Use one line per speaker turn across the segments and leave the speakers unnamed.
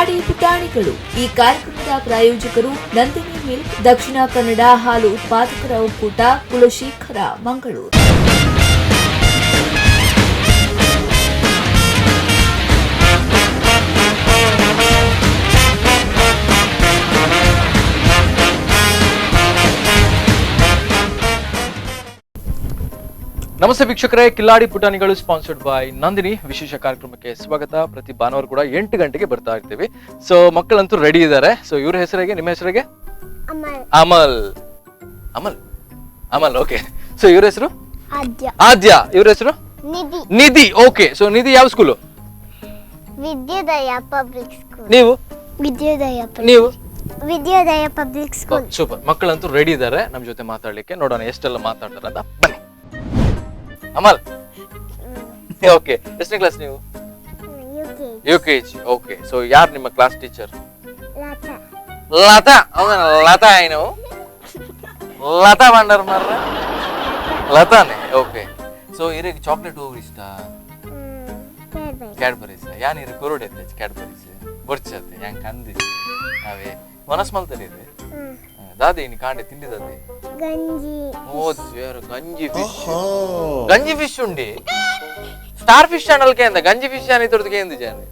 Killadi ಪುಟಾಣಿಗಳು. ಈ ಕಾರ್ಯಕ್ರಮದ ಪ್ರಾಯೋಜಕರು ನಂದಿನಿ ಮಿಲ್ಕ್, ದಕ್ಷಿಣ ಕನ್ನಡ ಹಾಲು ಉತ್ಪಾದಕರ ಒಕ್ಕೂಟ, ಕುಲಶೇಖರ, ಮಂಗಳೂರು.
ನಮಸ್ತೆ ವೀಕ್ಷಕರೇ, ಕಿಲ್ಲಾಡಿ ಪುಟಾಣಿಗಳು ಸ್ಪಾನ್ಸರ್ಡ್ ಬೈ ನಂದಿನಿ ವಿಶೇಷ ಕಾರ್ಯಕ್ರಮಕ್ಕೆ ಸ್ವಾಗತ. ಪ್ರತಿ ಭಾನುವಾರ ಕೂಡ 8 ಗಂಟೆಗೆ ಬರ್ತಾ ಇರ್ತೀವಿ. ಸೊ ಮಕ್ಕಳಂತೂ ರೆಡಿ ಇದ್ದಾರೆ. ಸೊ ಇವ್ರ ಹೆಸರಿಗೆ, ನಿಮ್ಮ ಹೆಸರಿಗೆ?
ಅಮಲ್.
ಅಮಲ್. ಅಮಲ್, ಅಮಲ್, ಓಕೆ. ಸೊ ಇವ್ರ ಹೆಸರು?
ಆದ್ಯ.
ಆದ್ಯ. ಇವ್ರ ಹೆಸರು?
ನಿಧಿ.
ನಿಧಿ, ಓಕೆ. ಸೊ ನಿಧಿ ಯಾವ school?
Vidyodaya public school.
ನೀವು?
ವಿದ್ಯೋದಯ.
ನೀವು?
Vidyodaya public school.
Super. ಮಕ್ಕಳಂತೂ ರೆಡಿ ಇದ್ದಾರೆ ನಮ್ಮ ಜೊತೆ ಮಾತಾಡ್ಲಿಕ್ಕೆ. ನೋಡೋಣ ಎಷ್ಟೆಲ್ಲ ಮಾತಾಡ್ತಾರೆ ಅಂತ. ಬನ್ನಿ ಅಮಲ್. ಓಕೆ, ಎಷ್ಟನೇ ಕ್ಲಾಸ್ ನೀವು?
U K.
U K G, okay. So ಯಾರು ನಿಮ್ಮ ಕ್ಲಾಸ್ ಟೀಚರ್?
ಲತಾ.
ಲತಾ. ಹೌದಾ? ಲತಾ ಏನು ಲತಾ ಭಂಡಾರ್ ಮಾರ್ರ ಲತಾನೆ. ಓಕೆ. ಸೊ ಇರಿಗೆ ಚಾಕ್ಲೇಟ್ ಹೂವು ಇಷ್ಟ? ಕ್ಯಾಡ್ಬರೀಸ್ ಯಾನ್ ಇರು ಕೊರಡೆ ಕ್ಯಾಡ್ಬರೀಸ್ ಬೊರ್ಚತ್ತೆ ಯಾನ್ ಕಂದಿ ಅವೇ ಮನಸ್ ಮಲ್ತಾರೆ ಇದೆ ದಾದೆ ಇನ್ನು ಕಾಂಡೆ ತಿಂಡಿ ದಾದೆ?
ಗಂಜಿ.
ಓ ದೇವ್ರ, ಗಂಜಿ ಫಿಶ್, ಗಂಜಿ ಫಿಶ್ ಉಂಡಿ. ಸ್ಟಾರ್ ಫಿಶ್ ಅನ್ನಲ್ಕೆ ಅಂದ ಗಂಜಿ ಫಿಶ್ అని ತೋರ್ದಕ್ಕೆ ಎಂದ ಜಾನೆ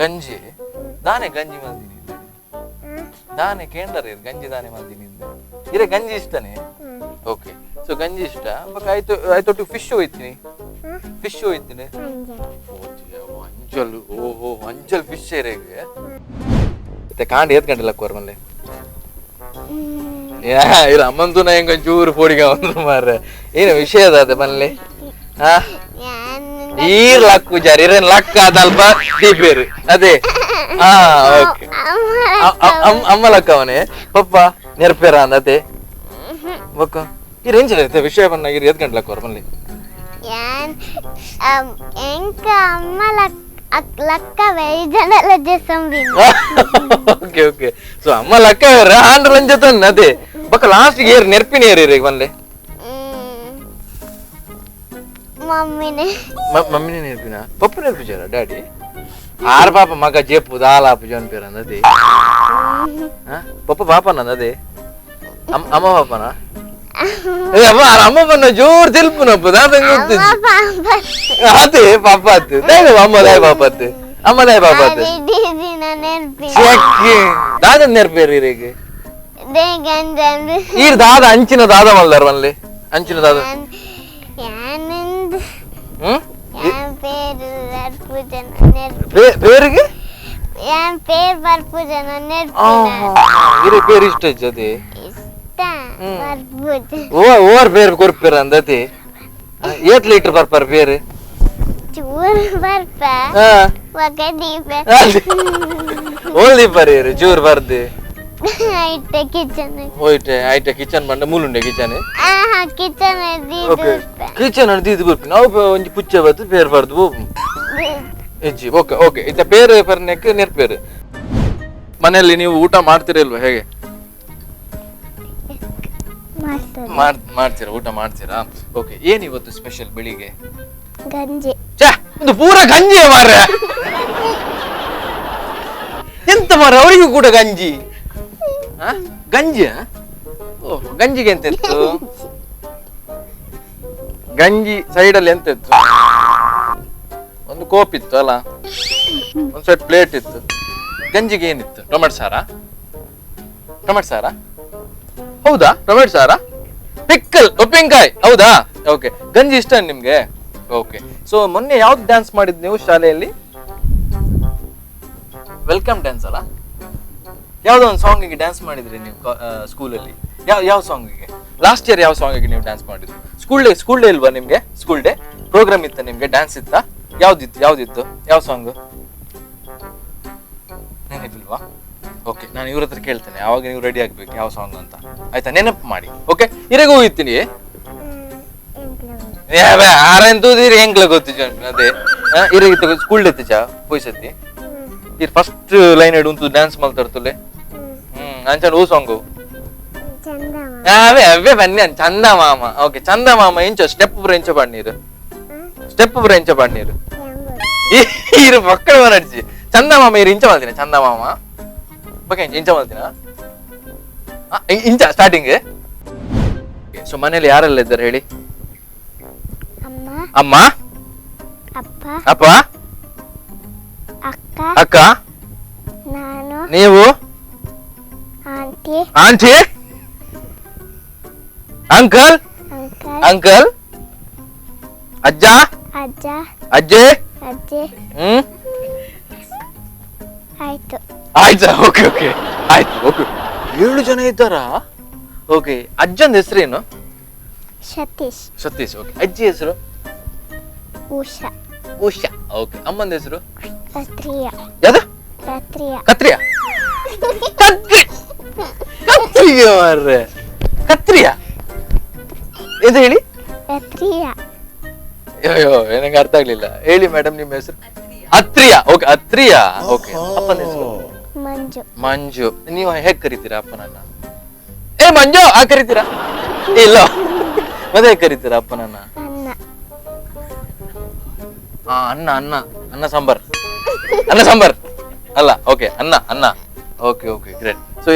ಗಂಜಿ ದಾನೆ ಗಂಜಿ ಮಲ್ದಿನಿ ದಾನೆ ಕೇಂದ್ರ ಗಂಜಿ ದಾನೆ ಮಲ್ದಿನಿ ಇರೆ ಗಂಜಿ ಇಷ್ಟನೇ. ಓಕೆ, ಸೊ ಗಂಜಿ ಇಷ್ಟ ಬಟ್ ಆಯ್ತು ಆಯ್ತೊಟ್ಟು ಫಿಶ್ ಹೋಯ್ತೀನಿ, ಫಿಶ್ ಹೋಯ್ತೀನಿ. ಅಂಜಲ್, ಓಹೋ ಅಂಜಲ್ ಫಿಶ್ ಇರೇಗೆ. ಮತ್ತೆ ಕಾಂಡ್ ಏತ್ ಗಂಟೆ ಲಕ್ಕೋರ್ ಮಲ್ಲೆ ಯಾ ಇಲ್ಲ ಅಮ್ಮಂತು ನಾ ಹೆಂಗ ಒಂಚೂರು ಪೋಡಿಗ ಒಂದು ಮಾರ್ರೆ. ಏನು ವಿಷಯ ಅದ ಮಲ್ಲೆ? ಹಾ, ಈರ್ ಲಕ್ಕು ಜಾರಿ ಇರೇನ್ ಲಕ್ಕ ಅದಲ್ಪ ದೀಪೇರು ಅದೇ. ಹಾ, ಓಕೆ. ಅಮ್ಮ ಲಕ್ಕವನೇ ಪಪ್ಪ ನೆರ್ಪೇರ ಅಂದತೆ ಬೊಕ್ಕ ಈ ರೇಂಜ್ ಐತೆ ವಿಷಯ ಬಣ್ಣ. ಇರ್ ಏತ್ ಗಂಟೆ ಲಕ್ಕೋರ್ ಮಲ್ಲೆ?
ಯಾನ್ ಎಂಕ ಅಮ್ಮ ಲಕ್ಕ ವೈಜನಲ ಜಸಂಬಿನ.
Okay okay. So ಅಮ್ಮ ಲಕ್ಕ ಆಂಡ್ರ ರಂಜತನ್ ಅದೇ ಬೊಕ್ಕ ಲಾಸ್ಟ್ ಏರ್ ನೆರ್ಪಿನ ಏರ್ ಇರೇಗ್ ಮಲ್ಲೆ?
ಮಮ್ಮಿನೇ.
ಮಮ್ಮಿನೇ ನೆರ್ಪಿನ? ಪಪ್ಪ ನೆರ್ಪಿಚಾರ? ಡ್ಯಾಡಿ ಆರ್ ಪಾಪ ಮಗ ಜೇಪು ದಾಲಾಪು ಜೋನ್ ಪೇರ ಅಂದದೆ. ಪಪ್ಪ ಪಾಪನ ಅಂದದೆ? ಅಮ್ಮ ಪಾಪನ? ಏ ಅಮ್ಮ, ಅಮ್ಮ ಬನ್ನ ಜೋರ್ ತಿಲ್ಪುನಪ್ಪ ದಾದಂಗ ಗೊತ್ತಿಜ್ಜಿ.
ಅಮ್ಮ ಪಾಪ.
ಅದೇ ಪಾಪ ಅತ್ತು ದಾಯ ಅಮ್ಮ ದಾಯ ಪಾಪ ಅತ್ತು ಅಮ್ಮ ದಾಯ ಪಾಪ ಅತ್ತು.
ಇಡೀ ದಿನ ನೆನಪಿನ.
ಚೆಕ್ಕಿ ದಾದ ನೆರ್ಪೇರು ಇರೇಗ್?
ದೇಗಂಜಂದು.
ಈರ್ ದಾದ ಅಂಚಿನ ದಾದ ಮಲ್ದಾರ್ ಮಲ್ಲೆ ಅಂಚಿನ ದಾದ?
ಯಾನಂದು.
ಹ್ಮ್.
ಯಾನ್ ಪೇರು ಬರ್ಪುಜನ ನೆರ್ಪಿ.
ಪೇರಿಗೆ?
ಯಾನ್ ಪೇರ್ ಬರ್ಪುಜನ ನೆರ್ಪಿನ.
ಇರೆ ಪೇರು ಇಷ್ಟ ಅದೇ?
ಇಷ್ಟ ಬರ್ಪುಜ.
ಓ ಓವರ್ ಪೇರು ಕೊರ್ಪೇರ ಅಂದತಿ? ಏತ್ ಲೀಟರ್ ಬರ್ಪಾರ ಪೇರು?
ಚೂರು ಬರ್ಪ.
ಹಾ.
ಒಗ ದೀಪ.
ಓಲ್ ದೀಪರ್ ಇರು ಚೂರು ಬರ್ದು.
ಐಟ ಕಿಚನ್.
ಹೋಯ್ತೆ ಆಯ್ತಾ ಕಿಚನ್ ಬಂಡ ಮೂಲುಂಡೆ ಕಿಚನ್.
ಆಹಾ kitchen.
Okay, kitchen ಅಣ್ಣ ಇದು ಬರ್ಪಿ ನಾವು ಒಂಜಿ ಪುಚ್ಚೆ ಬತ್ತು ಪೇರು ಬರ್ದು ಹೋಗು ಹೆಜ್ಜಿ. ಓಕೆ ಓಕೆ, ಇತ್ತ ಪೇರು ಪರ್ನೆಕ್ ನೆರ್ಪೇರು. ಮನೆಯಲ್ಲಿ ನೀವು ಊಟ ಮಾಡ್ತೀರಾ ಇಲ್ವಾ, ಹೇಗೆ?
ಮಾಡ್ತದೆ.
ಮಾಡ್ತೀರಾ? ಊಟ ಮಾಡ್ತೀರಾ? ಓಕೆ. ಏನ್ ಇವತ್ತು ಸ್ಪೆಷಲ್ ಬೆಳಿಗ್ಗೆ?
ಗಂಜಿ.
ಛೆ, ಒಂದು ಪೂರ ಗಂಜಿ ಮಾರ್ರೆ. ಎಂತ ಮಾರ್ರೆ, ಅವರಿಗೂ ಕೂಡ ಗಂಜಿ? ಆ? ಗಂಜಿ? ಓ, ಗಂಜಿಗೆ ಎಂತ ಇತ್ತು? ಗಂಜಿ ಸೈಡ್ ಅಲ್ಲಿ ಎಂತ ಇತ್ತು? ಒಂದು ಕೋಪ್ ಇತ್ತು ಅಲ್ಲ, ಒಂದು ಸೈಡ್ ಪ್ಲೇಟ್ ಇತ್ತು. ಗಂಜಿಗೆ ಏನಿತ್ತು? ಟೊಮೆಟೊ ಸಾರಾ? ಟೊಮೆಟೊ ಸಾರಾ? ಹೌದಾ, ಟೊಮೆಟೊ ಸಾರಾ, ಪಿಕ್ಕಲ್, ಉಪ್ಪಿನಕಾಯಿ. ಹೌದಾ, ಓಕೆ. ಗಂಜಿ ಇಷ್ಟ ನಿಮ್ಗೆ? ಓಕೆ. ಸೊ ಮೊನ್ನೆ ಯಾವ್ದು ಡ್ಯಾನ್ಸ್ ಮಾಡಿದ್ ನೀವು ಶಾಲೆಯಲ್ಲಿ? Welcome dance ಅಲ್ಲ, ಯಾವ್ದೋ ಒಂದು ಸಾಂಗಿಗೆ ಡ್ಯಾನ್ಸ್ ಮಾಡಿದ್ರಿ ನೀವು ಸ್ಕೂಲಲ್ಲಿ. ಯಾವ ಯಾವ ಸಾಂಗಿಗೆ? ಲಾಸ್ಟ್ ಇಯರ್ ಯಾವ ಸಾಂಗಿಗೆ ನೀವು ಡ್ಯಾನ್ಸ್ ಮಾಡಿದ್ರಿ? School day, school day ಇಲ್ವಾ ನಿಮ್ಗೆ? School day program ಇತ್ತ ನಿಮ್ಗೆ? ಡ್ಯಾನ್ಸ್ ಇತ್ತಾ? ಯಾವ್ದಿತ್ತು, ಯಾವ್ದಿತ್ತು, ಯಾವ ಸಾಂಗ್ ನೆನಪಿಲ್ವಾ? ಓಕೆ, ನಾನು ಇವ್ರ ಹತ್ರ ಕೇಳ್ತೇನೆ. ಯಾವಾಗ ನೀವು ರೆಡಿ ಆಗ್ಬೇಕು ಯಾವ ಸಾಂಗ್ ಅಂತ, ಆಯ್ತಾ? ನೆನಪು ಮಾಡಿ. ಓಕೆ, ಇರೆಗೂ ಹೋಗ್ತೀನಿ. ಆರೆಂತೂದಿರಿ ಎಂಕ್ಲ ಗೊತ್ತಿಜ ಅದೇ ಇರೆಗೆ ಸ್ಕೂಲ್ ಡೇ ತಿಚಾ ಪೊಯ್ಸತಿ ಇರ್ ಫಸ್ಟ್ ಲೈನ್ ಇಡು ಡ್ಯಾನ್ಸ್ ಮಲ್ತಾರ್ತುಲೆ. ಹ್ಮ್, ಅಂಚನ್ ಹೂ ಸಾಂಗು?
ಚಂದ.
ಅವೇ ಅವೇ ಬನ್ನಿ ಚಂದ ಮಾಮ. ಓಕೆ, ಚಂದ ಮಾಮ ಇಂಚ ಸ್ಟೆಪ್ ಪೂರ ಇಂಚ ಪಾಡ್ನೀರು, ಸ್ಟೆಪ್ ಪೂರ ಇಂಚ ಪಾಡ್ನೀರು. ಇರು ಮಕ್ಕಳು ಮನಡ್ಜಿ ಚಂದಮಾಮ ಇರು ಇಂಚ ಮಲ್ದಿನ ಚಂದಮಾಮ ಬೊಕ ಇಂಚ ಮಲ್ದಿನ ಇಂಚ ಸ್ಟಾರ್ಟಿಂಗ್. ಸೊ ಮನೇಲಿ ಯಾರೆಲ್ಲ ಇದ್ದಾರೆ ಹೇಳಿ?
ಅಮ್ಮ,
ಅಮ್ಮ,
ಅಪ್ಪ,
ಅಪ್ಪ,
ಅಕ್ಕ,
ಅಕ್ಕ,
ನಾನು,
ನೀವು,
aunty,
aunty, uncle,
uncle,
uncle, ಅಜ್ಜ,
ಅಜ್ಜ,
ಅಜ್ಜಿ,
ಅಜ್ಜಿ.
ಹ್ಮ್
ಆಯ್ತು.
ಆಯ್ತಾ? ಓಕೆ ಓಕೆ ಆಯ್ತು. ಓಕೆ, 7 ಜನ ಇದ್ದಾರಾ? ಓಕೆ, ಅಜ್ಜನ ಹೆಸರೇನು?
ಸತೀಶ್.
ಸತೀಶ್. ಓಕೆ, ಅಜ್ಜಿ ಹೆಸರು?
ಉಷಾ.
ಉಷಾ. ಓಕೆ, ಅಮ್ಮನ ಹೆಸರು?
ಕತ್ರಿಯ.
ಯಾವ್ದು?
ಕತ್ರಿಯ.
ಕತ್ರಿಯ? ಕತ್ರಿ ಕತ್ರಿಗೆ ಮಾರ್ರೆ, ಕತ್ರಿಯ ಇದು ಹೇಳಿ.
ಕತ್ರಿಯ.
ಅಯ್ಯೋ ನನಗೆ ಅರ್ಥ ಆಗ್ಲಿಲ್ಲ. ಹೇಳಿ ಮೇಡಮ್, ನಿಮ್ಮ ಹೆಸರು? ಅತ್ರಿಯ. ಓಕೆ, ಅತ್ರಿಯ. ಓಕೆ, ಅಪ್ಪನ ಹೆಸರು?
ಮಂಜು.
ಮಂಜು. ನೀವು ಹೇಗ್ ಕರಿತೀರಾ ಅಪ್ಪನನ್ನ? ಏ ಮಂಜು ಆ ಕರಿತೀರಾ? ಇಲ್ಲ, ಮತ್ತೆ ಹೇಗ್ ಕರಿತೀರಾ ಅಪ್ಪನನ್ನ?
ಅನ್ನ.
ಆ ಅನ್ನ, ಅನ್ನ, ಅನ್ನ ಸಾಂಬಾರ್, ಅನ್ನ ಸಾಂಬಾರ್ ಅಲ್ಲ. ಓಕೆ, ಅನ್ನ, ಅನ್ನ. Okay okay great. So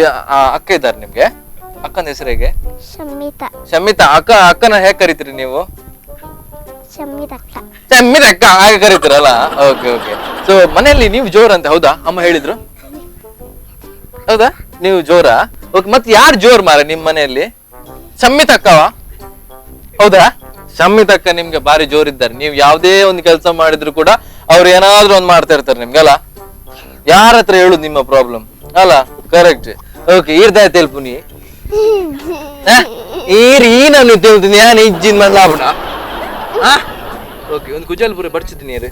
ಅಕ್ಕ ಇದ್ದಾರೆ ನಿಮ್ಗೆ? ಅಕ್ಕನ ಹೆಸರು ಹೇಗೆ?
ಶಮಿತಾ.
ಶಮಿತಾ. ಅಕ್ಕ, ಅಕ್ಕನ ಹೇಗ್ ಕರಿತೀರಿ ನೀವು?
ಶಮಿತಕ್ಕ.
ಶಮಿತಕ್ಕ ಹಾಗೆ ಕರಿತೀರಲ್ಲ. Okay okay. So ಮನೆಯಲ್ಲಿ ನೀವು ಜೋರ್ ಅಂತ ಹೌದಾ? ಅಮ್ಮ ಹೇಳಿದ್ರು ಹೌದಾ? ನೀವು ಜೋರಾ? ಓಕೆ, ಮತ್ತೆ ಯಾರು ಜೋರ್ ಮಾರ ನಿಮ್ ಮನೆಯಲ್ಲಿ? ಶಮಿತಕ್ಕವಾ? ಹೌದಾ? ಶಮಿತಕ್ಕ ನಿಮ್ಗೆ ಬಾರಿ ಜೋರಿದ್ದಾರೆ. ನೀವು ಯಾವುದೇ ಒಂದು ಕೆಲಸ ಮಾಡಿದ್ರು ಕೂಡ ಅವ್ರು ಏನಾದ್ರೂ ಒಂದ್ ಮಾಡ್ತಾ ಇರ್ತಾರೆ ನಿಮ್ಗೆ ಅಲ್ಲ? ಯಾರ ಹತ್ರ ಹೇಳುದು ನಿಮ್ಮ ಪ್ರಾಬ್ಲಮ್ ಅಲ್ಲ? ಕರೆಕ್ಟ್. ಓಕೆ, ಈರ್ದಾಯ್ ತೆಲ್ಪುನಿ ಈರ್ ಈ ನಾನು ತೆಲ್ತೀನಿ ಯಾನ್ ಇಜ್ಜಿನ್ ಮಲ್ಲಾಪುಣ. ಓಕೆ, ಒಂದು ಕುಜಲ್ಪುರ ಬರ್ಚಿದ್ದೀನಿ ರೀ.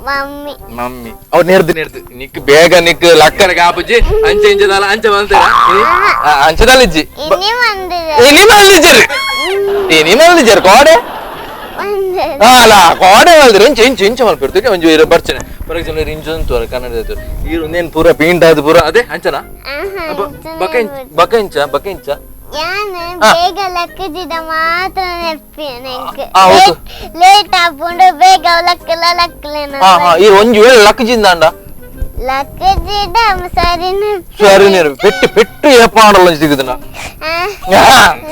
ಮಮ್ಮಿ.
ಮಮ್ಮಿ ಅವ್ರು ನೆರ್ದು ನೆರ್ದು ನಿಕ್ ಬೇಗ ನಿಕ್ ಲಕ್ಕನಿಗೆ ಆಪುಜಿ ಅಂಚೆ ಇಂಚದಲ್ಲ ಅಂಚೆ ಬಂತೀರ ಅಂಚದಲ್ಲ ಇಜ್ಜಿ ಇನಿ ಮಲ್ದಿಜರ್ ಕೋಡೆ ಅಲ್ಲ ಕೋಡೆ ಮಲ್ದಿರ ಇಂಚೆ ಇಂಚೆ ಇಂಚೆ ಮಲ್ಪಿರ್ತೀವಿ ಒಂಜಿ ಇರು ಬರ್ಚನೆ. ಫಾರ್ ಎಕ್ಸಾಂಪಲ್ ಇಂಚು ಅಂತವರ ಕನ್ನಡ ಈರು ನೇನ್ ಪೂರ ಪೀಂಡ ಅದು ಪೂರ ಅದೇ ಅಂಚನಾ ಬಕ ಇಂಚ ಬಕ ಇಂಚ ಬಕ ಇಂಚ
ಬೇಗ ಲಕ್ಕಜಿದ ಮಾತ್ರ ಲೇಟ್ ಆಪುಂಡು ಬೇಗ ಲಕ್ಕಲ ಲಕ್ಕಲೇನ.
ಈ ಒಂಜಿ ವೇಳೆ ಲಕ್ಕಜಿಂದ ಅಂಡ
ಲಕ್ಕಜಿದ ಸರಿ
ಸರಿ ಪೆಟ್ಟು ಪೆಟ್ಟು ಏಪ ಆಡಲ್ಲ ಸಿಗುದನ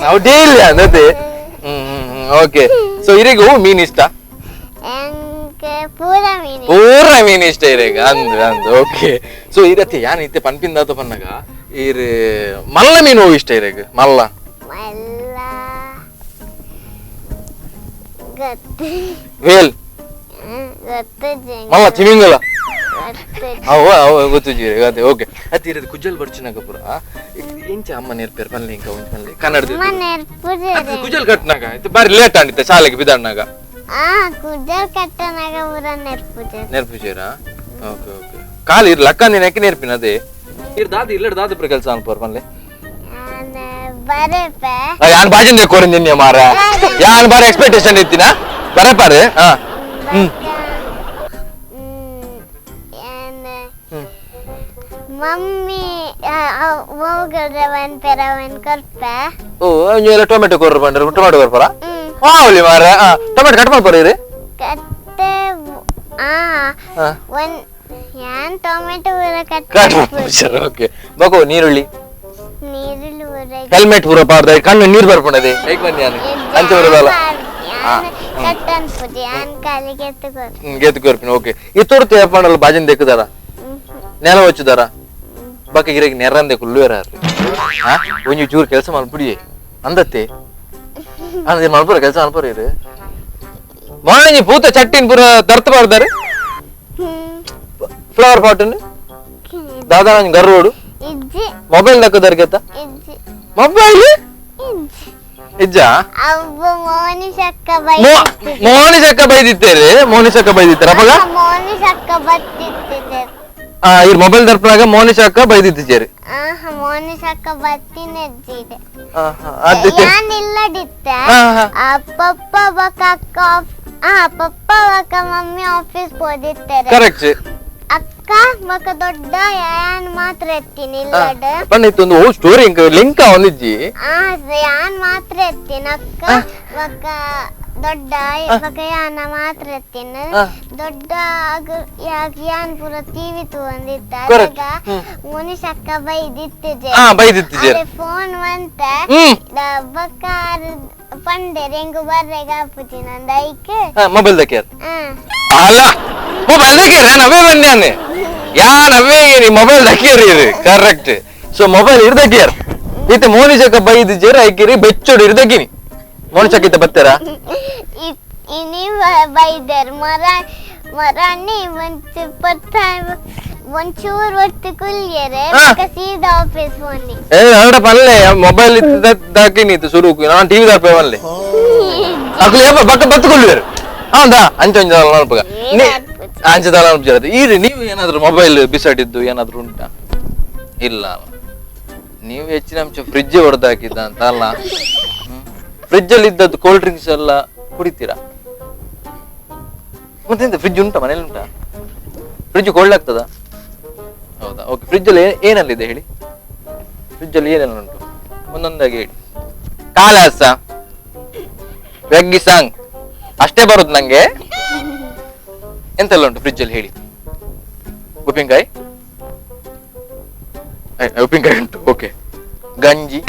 ನಾವು ಡೈಲಿ ಅದೇ. ಓಕೆ, ಸೊ ಇರಿಗೂ ಮೀನ್ ಇಷ್ಟ?
ಪೂರ ಮೀನ್,
ಪೂರ ಮೀನ್ ಇಷ್ಟ ಇರೇಗ ಅಂದ್ ಅಂದ್. ಓಕೆ, ಸೊ ಇರತ್ತೆ ಯಾನ್ ಇತ್ತೆ ಪನ್ಪಿಂದಾತ ಪನ್ನಾಗ ಇರ್ ಮಲ್ಲ ಮೀನು ಇಷ್ಟ ಇರೇಗ? ಮಲ್ಲ
ಮಲ್ಲ ಗೊತ್ತು
ವೇಲ್
ಗೊತ್ತು
ಮಲ್ಲ ತಿಮಿಂಗಲ ಅವ ಅವ ಗೊತ್ತು ಜೀರಿ ಅದೇ. ಓಕೆ, ಅತ್ತೆ ಇರೋದು ಕುಜ್ಜಲ್ ಬರ್ಚಿನಾಗ ಪೂರ ಇಂಚ ಅಮ್ಮ ನೇರ್ಪೇರ್ ಪನ್ಲಿ ಇಂಕ ಒಂಜಿ ಪನ್ಲಿ ಕನ್ನಡದ ಕುಜ್ಜಲ್ ಕಟ್ನಾಗ ಇದು ಬಾರಿ ಲೇಟ್ ಆಂಡಿತ್ತೆ ಶಾಲೆಗೆ ಬಿದಾಡ್ನಾಗ.
ಕುಜ್ಜಲ್ ಕಟ್ಟನಾಗ ಪೂರ ನೆರ್ಪುಜೇರ್
ನೆರ್ಪುಜೇರಾ? Okay okay. ಕಾಲು ಇರ್ ಲಕ್ಕ ನೀನು ನೆರ್ಪಿನ ಅದೇ ಇರ್ ದಾದಿ ಇಲ್ಲ ದಾದಿ ಪುರ ಕೆಲಸ ಅನ್ಪೋರ್ ಪನ್ಲೆ
ಬರೇಪೆ
ಯಾನ್ ಬಾಜಿಂದ ಕೋರಿಂದಿನ್ಯ ಮಾರ ಯಾನ್ ಬಾರಿ ಎಕ್ಸ್ಪೆಕ್ಟೇಷನ್ ಇತ್ತಿನ ಬರೇಪಾರೆ. ಹಾ ಹ್ಮ್
ಮಮ್ಮಿ ಹೋಗಲ್ರೆ ಒನ್ ಪೆರ ಒನ್ ಕೊರ್ಪೆ.
ಓ ಎಲ್ಲ ಟೊಮೆಟೊ ಕೊರ್ರ ಬಂದ್ರೆ ಟೊಮೆಟೊ ಕೊರ್ಪರ ಹಾವಲಿ ಮಾರ. ಟೊಮೆಟೊ ಕಟ್ ಮಾಡ್ಪರ ಇರಿ
ಕಟ್ಟೆ ಒನ್ ಯಾನ್ ಟೊಮೆಟೊ ಪೂರ ಕಟ್
ಕಟ್. ಓಕೆ, ಬಕೋ ನೀರುಳ್ಳಿ
ನೀರುಳ್ಳಿ ಪೂರ
ಹೆಲ್ಮೆಟ್ ಪೂರ ಪಾಡ್ದ ಕಣ್ಣು ನೀರು ಬರ್ಪುಂಡದೆ ಹೇಗೆ ಬನ್ನಿ ಯಾನು ಅಂಚೆ ಬರೋದಲ್ಲ
ಕಟ್ ಅನ್ಪುಜಿ ಯಾನ್ ಕಾಲಿಗೆ ಎತ್ತು
ಗೆತ್ತು ಕೊರ್ಪಿನ. ಓಕೆ, ಈ ತೋರ್ತು ಏಪಾಂಡಲ್ಲ ಬಾಜಿನ ದೆಕ್ಕುದಾರ ನೆಲ ಹೊಚ್ಚುದಾರ ಬಕ್ಕ ಗಿರಗಿ ನೆರಂದೆ ಕುಲ್ಲುವೆರ ಒಂಜಿ ಚೂರು ಕೆಲಸ ಮಲ್ಪುಡಿ ಅಂದತ್ತೆ ಅಂದ್ರೆ ಮಲ್ಪುರ ಕೆಲಸ ಮಲ್ಪುರ ಇರು ಮೊನ್ನೆ ಪೂತ ಚಟ್ಟಿನ ಪೂರ ತರ್ತು ಬಾರ್ದಾರೆ ಫ್ಲವರ್ ಪಾಟ್ ದಾದಾ ಗರ್ರೋಡು ಮೊಬೈಲ್ ದಕ್ಕದಾರ್ಗೆತ್ತ ಮೊಬೈಲ್ ಇಜ್ಜಾ ಮೋನಿಶಕ್ಕ ಬೈದಿತ್ತೇರಿ ಮೋನಿಶಕ್ಕ ಬೈದಿತ್ತಾರ ಅಪ್ಪಗ
ಮೋನಿಶಕ್ಕ ಬತ್ತಿತ್ತಿದೆ.
ಈ ಮೊಬೈಲ್ ದರ್ಪನಾಗ ಮೋನಿಶಕ್ಕ ಬೈದಿತ್ತಿಜೇರಿ.
ಮೋನಿಶಕ್ಕ ಬತ್ತಿನೆಜ್ಜಿದೆ ಯಾನ್ ಇಲ್ಲದಿತ್ತೆ ಪಪ್ಪ ಬಕ ಅಕ್ಕ ಪಪ್ಪ ಬಕ ಮಮ್ಮಿ ಆಫೀಸ್ ಹೋದಿತ್ತಾರೆ.
ಕರೆಕ್ಟ್.
ಅಕ್ಕ ಬಕ ದೊಡ್ಡ ಯಾನ್ ಮಾತ್ರ ಎತ್ತೀನಿ ಇಲ್ಲಡ
ಪಂಡ ಒಂದು ಸ್ಟೋರಿ ಲಿಂಕ್ ಒಂದಿಜ್ಜಿ
ಯಾನ್ ಮಾತ್ರ ಎತ್ತೀನಿ ಅಕ್ಕ ಬಕ ದೊಡ್ಡ ಬೊಕ ಯಾನ ಮಾತ್ರ ತಿನ್ನ ದೊಡ್ಡ ಯಾನ್ ಪೂರ ಟಿವಿ ತೂವೊಂದಿತ್ತ ಅದಾಗ ಮುನಿಷಕ್ಕ ಬೈದಿತ್ತಿಜೆ
ಬೈದಿತ್ತಿಜೆ
ಫೋನ್ ಮಂತ ಬೊಕ ಪಂಡೆರ್ ಎಂಗು ಬರ್ರೆಗ್ ಆಪುಜಿ ನಂದು ಐಕ್
ಮೊಬೈಲ್ ದಕ್ಕಿಯರ್ ಅಲ್ಲ ಮೊಬೈಲ್ ದಕ್ಕಿಯರ್ ಅವೇ ಬಂದೆ ಯಾನ್ ಅವೇ ಮೊಬೈಲ್ ದಕ್ಕಿಯರ್ ಇರು correct. So mobile ಇರ್ದಕ್ಕಿಯರ್ ಇತ್ತೆ ಮೋನಿಷಕ್ಕ ಬೈದಿಜ್ಜೆರ್ ಐಕಿರಿ ಬೆಚ್ಚೋಡು ಇರ್ದಕ್ಕಿನಿ ಮೋನಿಷಕ್ಕ ಇತ್ತ ಬತ್ತೆರಾ
ಇನಿ ಬೈದರ್ ಮರ ಮರಾಣಿ ಒಂಚು ಪತ್ತ ಒಂಚೂರು ಹೊತ್ತು ಕುಲ್ಯರೆ ಸೀದಾ ಆಫೀಸ್ ಫೋನಿ
ಏ ಅವಡ ಪಲ್ಲೆ ಮೊಬೈಲ್ ಇತ್ತ ದಾಕಿನಿ ಇತ್ತು ಸುರುಕು ನಾನು ಟಿವಿ ದಾಪೆ ಪಲ್ಲೆ ಅಕ್ಲು ಏಪ ಬಕ್ಕ ಬತ್ತುಕೊಳ್ಳುವರು ಹೌದಾ ಅಂಚ ಅಂಚ ಅಲ್ಪಗ ಅಂಚ ದಾಲ ಅಲ್ಪ ಈ ನೀವು ಏನಾದ್ರು ಮೊಬೈಲ್ ಬಿಸಾಡಿದ್ದು ಏನಾದ್ರು ಉಂಟಾ? ಇಲ್ಲ, ನೀವು ಹೆಚ್ಚಿನ ಅಂಶ ಫ್ರಿಜ್ ಹೊಡೆದು ಹಾಕಿದ್ದ ಅಂತ ಅಲ್ಲ? ಫ್ರಿಜ್ ಅಲ್ಲಿ ಇದ್ದದ್ದು ಕೋಲ್ಡ್ ಡ್ರಿಂಕ್ಸ್ ಎಲ್ಲ ಕುಡಿತೀರಾ? ಮತ್ತೆ ಫ್ರಿಜ್ ಉಂಟಾ ಮನೇಲಿ? ಉಂಟಾ ಫ್ರಿಜ್? ಕೋಲ್ಡ್ ಆಗ್ತದಾ? ಹೌದಾ, ಓಕೆ. ಫ್ರಿಜ್ ಅಲ್ಲಿ ಏನೆಲ್ಲ ಹೇಳಿ, ಫ್ರಿಜ್ ಅಲ್ಲಿ ಏನೆಲ್ಲ ಉಂಟು ಒಂದೊಂದಾಗಿ ಹೇಳಿ. ಕಾಲಾಸ ವೆಗ್ಗಿ ಸಾಂಗ್ ಅಷ್ಟೇ ಬರುದು ನಂಗೆ. ಎಂತೆಲ್ಲ ಉಂಟು ಫ್ರಿಜ್ ಅಲ್ಲಿ ಹೇಳಿ? ಉಪ್ಪಿನಕಾಯಿ, ಉಪ್ಪಿನಕಾಯಿ ಉಂಟು, ಓಕೆ. ಗಂಜಿ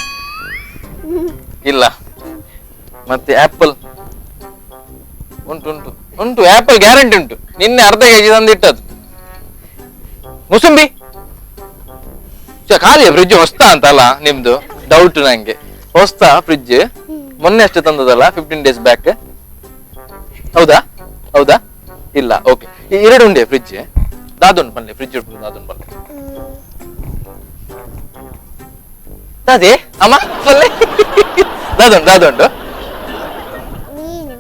ಇಲ್ಲ. ಮತ್ತೆ ಆಪಲ್ ಉಂಟು ಉಂಟು ಉಂಟು, ಆಪಲ್ ಗ್ಯಾರಂಟಿ ಉಂಟು. ನಿನ್ನೆ ಅರ್ಧ ಕೆಜಿ ತಂದಿಟ್ಟದ್ದು. ಮುಸುಂಬಿ ಖಾಲಿ ಫ್ರಿಜ್ ಹೊಸ್ತಾ ಅಂತಲ್ಲ ನಿಮ್ದು? ಡೌಟ್ ನಂಗೆ. ಹೊಸ್ತಾ ಫ್ರಿಜ್ ಮೊನ್ನೆ ಅಷ್ಟೇ ತಂದದಲ್ಲ, 15 days back. ಹೌದಾ? ಹೌದಾ? ಇಲ್ಲ, ಓಕೆ. ಎರಡು ಉಂಡೆ ಫ್ರಿಜ್ ದಾದುಂಡು ಪಲ್ಲೆ, ಫ್ರಿಜ್ ಉಂಟು ದಾದುಂಡು ಪಲ್ಲೆ ದಾದೆ ಅಮ್ಮ ಪಲ್ಲೆ ದಾದುಂಡು ದಾದುಂಡು.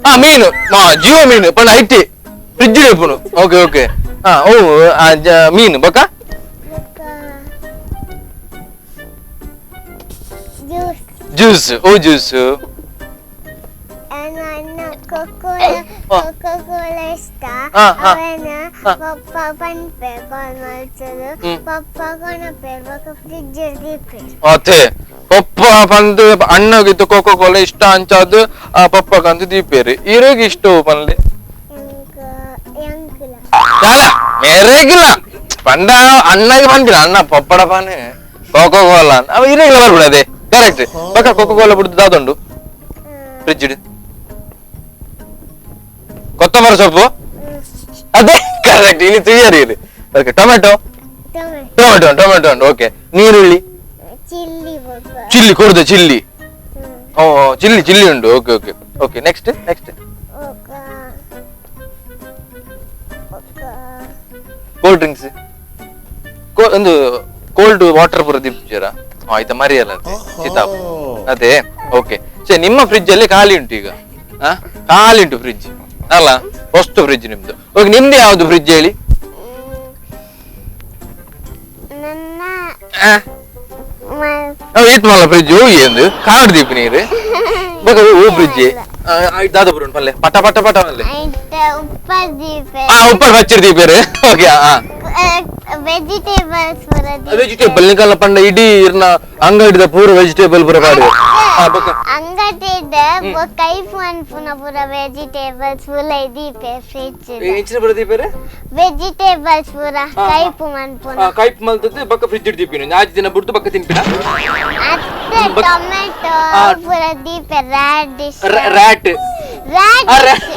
ಹಾ ಮೀನು, ಹಾ ಜೀವ ಮೀನು ಪಂಡ IT fridge ಇಪ್ಪುನು. Okay okay. ಹಾ ಓ ಮೀನು ಬೊಕ ಜ್ಯೂಸ್. ಓ ಜ್ಯೂಸ್ ಪಪ್ಪ ಪಂದು ಅಣ್ಣಗಿತ್ತು ಕೋಕೋ ಕೋಲಾ ಇಷ್ಟ ಅಂಚಾದ್ ಪಪ್ಪ ಕಂದು ದೀಪೇರಿ ಇರೋಗಿ ಇಷ್ಟ ಪನ್ಲೆ ಮೇರೆಗಿಲ್ಲ ಪಂಡ ಅಣ್ಣಗೆ ಬಂದಿಲ್ಲ ಅಣ್ಣ ಪಪ್ಪಡ ಪಾನೆ ಕೋಕೋ ಕೋಲಾ ಅವ ಇರೋಗಿಲ್ಲ ಬರ್ಬಿಡ ಅದೇ ಕರೆಕ್ಟ್. ಬಕ್ಕ ಕೋಕೋ ಕೋಲಾ ಬಿಡ್ದು ದಾದುಂಡು ಫ್ರಿಜ್ ಕೊತ್ತಂಬರಿ ಸೊಪ್ಪು ಅದೇ ಕರೆಕ್ಟ್. ಇಲ್ಲಿ ತುಯ್ಯರಿ ಇಲ್ಲಿ. Okay tomato tomato tomato ಉಂಟು, ಓಕೆ. ನೀರುಳ್ಳಿ ಚಿಲ್ಲಿ ಕೊಡುದು ಚಿಲ್ಲಿ, ಓ ಚಿಲ್ಲಿ ಚಿಲ್ಲಿ ಉಂಟು, okay okay okay. Next next cold drinks, ಒಂದು ಕೋಲ್ಡ್ ವಾಟರ್ ಪೂರ ದಿಪ್ಪಿರ ಆಯ್ತಾ ಮರಿಯಲ್ಲ ಸೀತಾಪ್ ಅದೇ ಓಕೆ. ಸರಿ, ನಿಮ್ಮ ಫ್ರಿಜ್ ಅಲ್ಲಿ ಖಾಲಿ ಉಂಟು ಈಗ? ಖಾಲಿ ಉಂಟು ಫ್ರಿಜ್ ಅಲ್ಲ? ವಸ್ತು ಫ್ರಿಜ್ ನಿಮ್ದು. ಓಕೆ, ನಿಮ್ದು ಯಾವ್ದು ಫ್ರಿಜ್ ಹೇಳಿ? ಈತ್ ಮಲ್ಲ ಫ್ರಿಜ್ ಎಂದು ಕಾಡು ದೀಪ ನೀರು ಓ ಫ್ರಿಜ್ ದಾದಪುರ ಪಲ್ಲೆ ಪಟ ಪಟ ಪಟ ಪಲ್ಲೆ ಉಪ್ಪರ್ ಬಚ್ಚಿರ್ ದೀಪೇರು. Okay
vegetables
vegetable ನಿಕಲ್ಲ ಪಂಡ ಇಡೀ ಇರ್ನ ಅಂಗಡಿದ ಪೂರ ವೆಜಿಟೇಬಲ್ ಪೂರ ಪಾಡು
ಅಂಗಡಿದ ಕೈಫ್ ಅನ್ಪುನ ಪೂರ ವೆಜಿಟೇಬಲ್ಸ್ ಪೂರ ದೀಪೆ ಫ್ರಿಜ್
ಎಂಚಿನ ಪೂರ ದೀಪೇರು
ವೆಜಿಟೇಬಲ್ಸ್ ಪೂರ ಕೈಪು ಮನ್ಪುನ
ಕೈಪ್ ಮಲ್ತದ್ದು ಬಕ್ಕ ಫ್ರಿಜ್ ದೀಪಿನ ಆಜ್ ದಿನ ಬಿಡ್ತು ಬಕ್ಕ ತಿನ್ಪಿನ
ಅತ್ತೆ ಟೊಮೆಟೊ ಪೂರ ದೀಪೆ radish
rat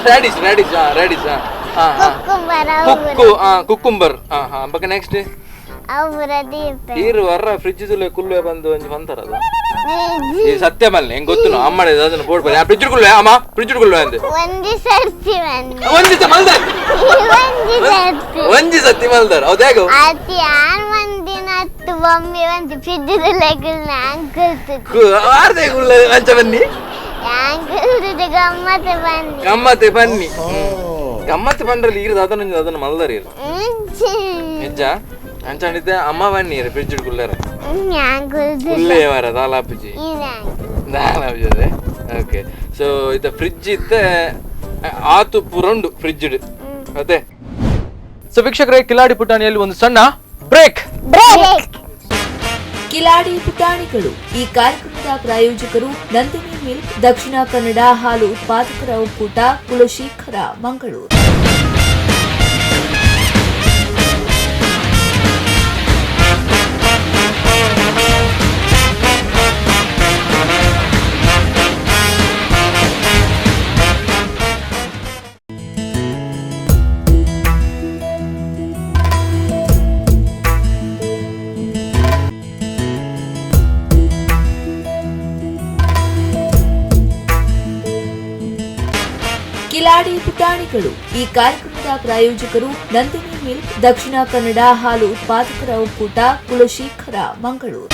radish radish radish ಕುಕ್ಕು ಕುಕ್ಕುಂಬರ್ ಬಕ್ಕ ನೆಕ್ಸ್ಟ್ ಈರು ವರ್ರ ಫ್ರಿಜ್ ಕುಲ್ವೆ ಬಂದು ಒಂಜಿ ಬಂತಾರದು ಈ ಸತ್ಯ ಮಲ್ಲೆ ಹೆಂಗ್ ಗೊತ್ತು ಅಮ್ಮ ಅದನ್ನ ಬೋರ್ಡ್ ಬನ್ನಿ ಫ್ರಿಜ್ ಕುಲ್ವೆ ಅಮ್ಮ ಫ್ರಿಜ್ ಕುಲ್ವೆ ಅಂದೆ
ಒಂಜಿ ಸರ್ತಿ
ಒಂಜಿ ಮಲ್ದಾರ ಒಂಜಿ ಸತಿ ಮಲ್ದಾರ ಹೌದು ಹೇಗೆ
ಅತಿ ಆನ್ ಒಂದಿನ ಹತ್ತು ಬೊಮ್ಮೆ ಒಂದು ಫ್ರಿಜ್
ಆರ್ದೆ ಕುಲ್ಲ ಅಂಚ ಬನ್ನಿ
ಗಮ್ಮತ್ತೆ ಬನ್ನಿ
ಗಮ್ಮತ್ತೆ ಬನ್ನಿ ಗಮ್ಮತ್ತೆ ಬಂದ್ರಲ್ಲಿ ಈರು ಅದನ್ನ ಅದನ್ನ ಮಲ್ದಾರ ಇರು ನಿಜ ಅಂಚಾಣಿದ್ದೆ ಅಮ್ಮ ಬನ್ನಿ ಫ್ರಿಜ್ ಕುಲ್ಲರ ಕುಲ್ಲೇ ವಾರ ದಾಲಾಪುಜಿ ದಾಲಾಪುಜಿ ಅದೇ ಓಕೆ. ಸೊ ಇತ್ತ ಫ್ರಿಜ್ ಇತ್ತ ಆತು ಪುರಂಡು ಫ್ರಿಜ್ ಅದೇ. ಸೊ ವೀಕ್ಷಕರೇ, ಕಿಲಾಡಿ ಪುಟಾಣಿಯಲ್ಲಿ ಒಂದು ಸಣ್ಣ ಬ್ರೇಕ್.
ಕಿಲಾಡಿ ಪುಟಾಣಿಗಳು ಈ ಕಾರ್ಯಕ್ರಮದ ಕಾರ್ಯಕ್ರಮದ ಪ್ರಾಯೋಜಕರು ನಂದಿನಿ ಮಿಲ್ಕ್, ದಕ್ಷಿಣ ಕನ್ನಡ ಹಾಲು ಉತ್ಪಾದಕರ ಒಕ್ಕೂಟ, ಕುಲಶೇಖರ, ಮಂಗಳೂರು. ಕಿಲಾಡಿ ಪುಟಾಣಿಗಳು ಈ ಕಾರ್ಯಕ್ರಮದ ಪ್ರಾಯೋಜಕರು ನಂದಿನಿ ಮಿಲ್ಕ್, ದಕ್ಷಿಣ ಕನ್ನಡ ಹಾಲು ಉತ್ಪಾದಕರ ಒಕ್ಕೂಟ, ಕುಲಶೇಖರ, ಮಂಗಳೂರು.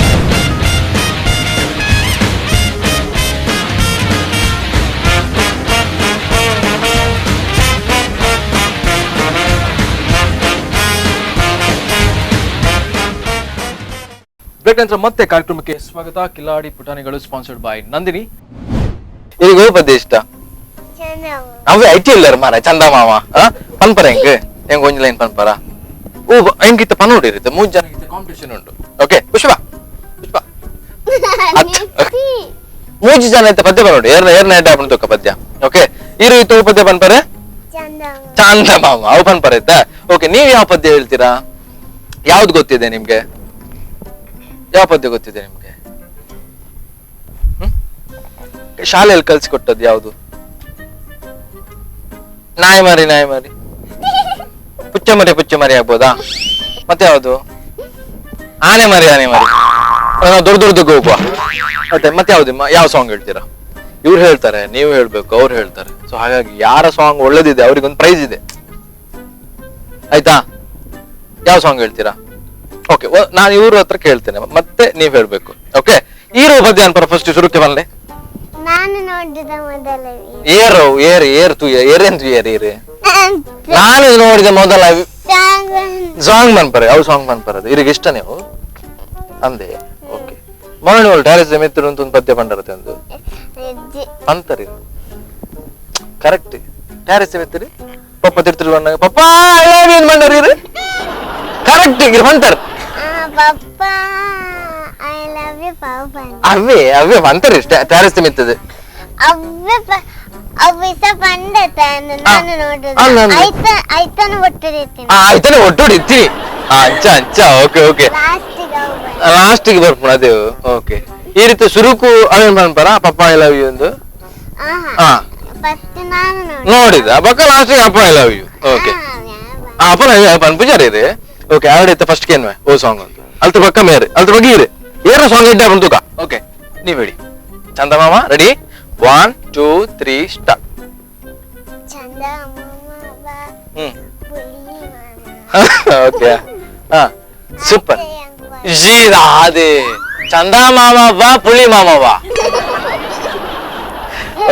ಬ್ರೇಕ್ ನಂತರ ಮತ್ತೆ ಕಾರ್ಯಕ್ರಮಕ್ಕೆ ಸ್ವಾಗತ. ಕಿಲಾಡಿ ಪುಟಾಣಿಗಳು ಸ್ಪಾನ್ಸರ್ಡ್ ಬೈ ನಂದಿನಿ. ಇದು ಪದ್ಯ ಇಷ್ಟ ಅವೇ IT ಇಲ್ಲರ್ ಮಾರ ಚಂದ ಮಾಮ ಪನ್ಪರ ಹೆಂಗ್ ಹೆಂಗ್ ಒಂಜಿ ಲೈನ್ ಪನ್ಪರ ಓ ಹೆಂಗಿತ್ತ ಪನ್ನೋಡಿ ಇರುತ್ತೆ 3 ಜನ ಕಾಂಪಿಟೇಷನ್ ಉಂಟು. ಓಕೆ ಪುಷ್ಪ ಪುಷ್ಪ 3 ಜನ ಇತ್ತ ಪದ್ಯ ಪನ್ನೋಡಿ ಏರ್ನ ಏರ್ನ ಎಡ್ಡ ಆಪಣ ತೊಕ್ಕ ಪದ್ಯ. ಓಕೆ ಇರು ಇತ್ತು ಪದ್ಯ ಪನ್ಪರೆ ಚಂದ ಮಾಮ ಅವು ಪನ್ಪರ ಇತ್ತ. ಓಕೆ ನೀವು ಯಾವ ಪದ್ಯ ಹೇಳ್ತೀರಾ? ಯಾವ್ದು ಗೊತ್ತಿದೆ ನಿಮ್ಗೆ? ಯಾವ ಪದ್ಯ ಗೊತ್ತಿದೆ ನಿಮ್ಗೆ? ಶಾಲೆಯಲ್ಲಿ ಕಲ್ಸಿಕೊಟ್ಟದ್ದು ಯಾವುದು? ನಾಯಿ ಮಾರಿ ನಾಯಿ ಮಾರಿ ಪುಚ್ಚ ಮರಿ ಪುಚ್ಚ ಮರಿ ಆಗ್ಬೋದಾ? ಮತ್ತೆ ಯಾವುದು? ಆನೆ ಮರಿ ಆನೆ ಮರಿ. ನಾವು ದೊಡ್ಡ ದೊಡ್ಡದಕ್ಕೆ ಹೋಗುವ. ಮತ್ತೆ ಮತ್ತೆ ಯಾವ್ದು ಯಾವ ಸಾಂಗ್ ಹೇಳ್ತೀರಾ? ಇವ್ರು ಹೇಳ್ತಾರೆ, ನೀವು ಹೇಳ್ಬೇಕು, ಅವ್ರು ಹೇಳ್ತಾರೆ. ಸೊ ಹಾಗಾಗಿ ಯಾರ ಸಾಂಗ್ ಒಳ್ಳೇದಿದೆ ಅವ್ರಿಗೊಂದು ಪ್ರೈಸ್ ಇದೆ, ಆಯ್ತಾ? ಯಾವ ಸಾಂಗ್ ಹೇಳ್ತೀರಾ? ಓಕೆ ನಾನು ಇವ್ರ ಹತ್ರ ಕೇಳ್ತೇನೆ, ಮತ್ತೆ ನೀವ್ ಹೇಳ್ಬೇಕು. ಓಕೆ ಈರು ಪದ್ಯ ಅನ್ಪರ ಫಸ್ಟ್ ಶುರುಕ್ಕೆ ಬನ್ಲೆ.
ನಾನು ನೋಡಿದ ಮೊದಲ
ಏರು ಏರ್ ಏರ್ ತು ಏರೇನ್ ತು ಏರ್ ಏರ್ ನಾನು ನೋಡಿದ ಮೊದಲ ಸಾಂಗ್ ಮನ್ಪರೆ. ಅವು ಸಾಂಗ್ ಮನ್ಪರದು ಇರಿಗೆ ಇಷ್ಟ ನೀವು ಅಂದೆ. ಓಕೆ ಮೊನ್ನೆ ಒಳ್ಳೆ ಟ್ಯಾರಿಸ್ ಮಿತ್ರ ಅಂತ ಒಂದು ಪದ್ಯ ಪಂಡರತೆ ಒಂದು ಅಂತಾರೆ ಕರೆಕ್ಟ್. ಟ್ಯಾರಿಸ್ ಮಿತ್ರ ಪಪ್ಪ ತಿರ್ತಿರು ಬಣ್ಣ ಪಪ್ಪ I love you ಮಂಡರ್ ಇರು ಕರೆಕ್ಟ್ ಇರು ಅಂತಾರೆ.
Papa I love you papa
ಅವೇ ಅವೇ ಅಂತಾರೆ ಟ್ಯಾರಿಸ್ ಮಿತ್ತದ
ಅವೇ ಅವಿಸ ಪಂಡತಾನ ನಾನು ನೋಡಿದ ಐತನ ಒಟ್ಟಿರ್ತೀನಿ.
ಐತನ ಒಟ್ಟುಡಿತ್ತೀನಿ. ಅಂಚ ಅಂಚ ಓಕೆ ಓಕೆ ಲಾಸ್ಟಿಗೆ ಬರ್ಪುಣ ಅದೇ. ಓಕೆ ಈ ರೀತಿ ಸುರುಕು ಅವೇನ್ ಪನ್ಪರ ಪಪ್ಪ I love you ಎಂದು ನೋಡಿದ ಬಕ್ಕ ಲಾಸ್ಟಿಗೆ ಅಪ್ಪ I love you. Okay ಅಪ್ಪ ಪನ್ಪುಜಾರಿ ಇದೆ. ಓಕೆ ಆರಡಿತ್ತ ಫಸ್ಟ್ ಕೇನ್ವೆ ಓ ಸಾಂಗ್ ಅಂತ ಅಲ್ತ ಬಕ್ಕ ಮೇರೆ ಅಲ್ತ ಬಗ್ಗೆ ಇರಿ ಏರ ಸಾಂಗ್ ಇಡ್ಡ ಬಂತುಕ. ಓಕೆ ನೀವ್ ಹೇಳಿ ಚಂದಮಾಮ ರೆಡಿ 1 2 3 ಸ್ಟಾರ್ಟ್.
ಚಂದಮಾಮ ಬಾ ಪುಲಿ ಮಾಮ.
ಓಕೆ ಹಾ ಸೂಪರ್. ಜೀರಾ ಅದೇ ಚಂದಮಾಮ ಬಾ ಪುಲಿ ಮಾಮ ಬಾ.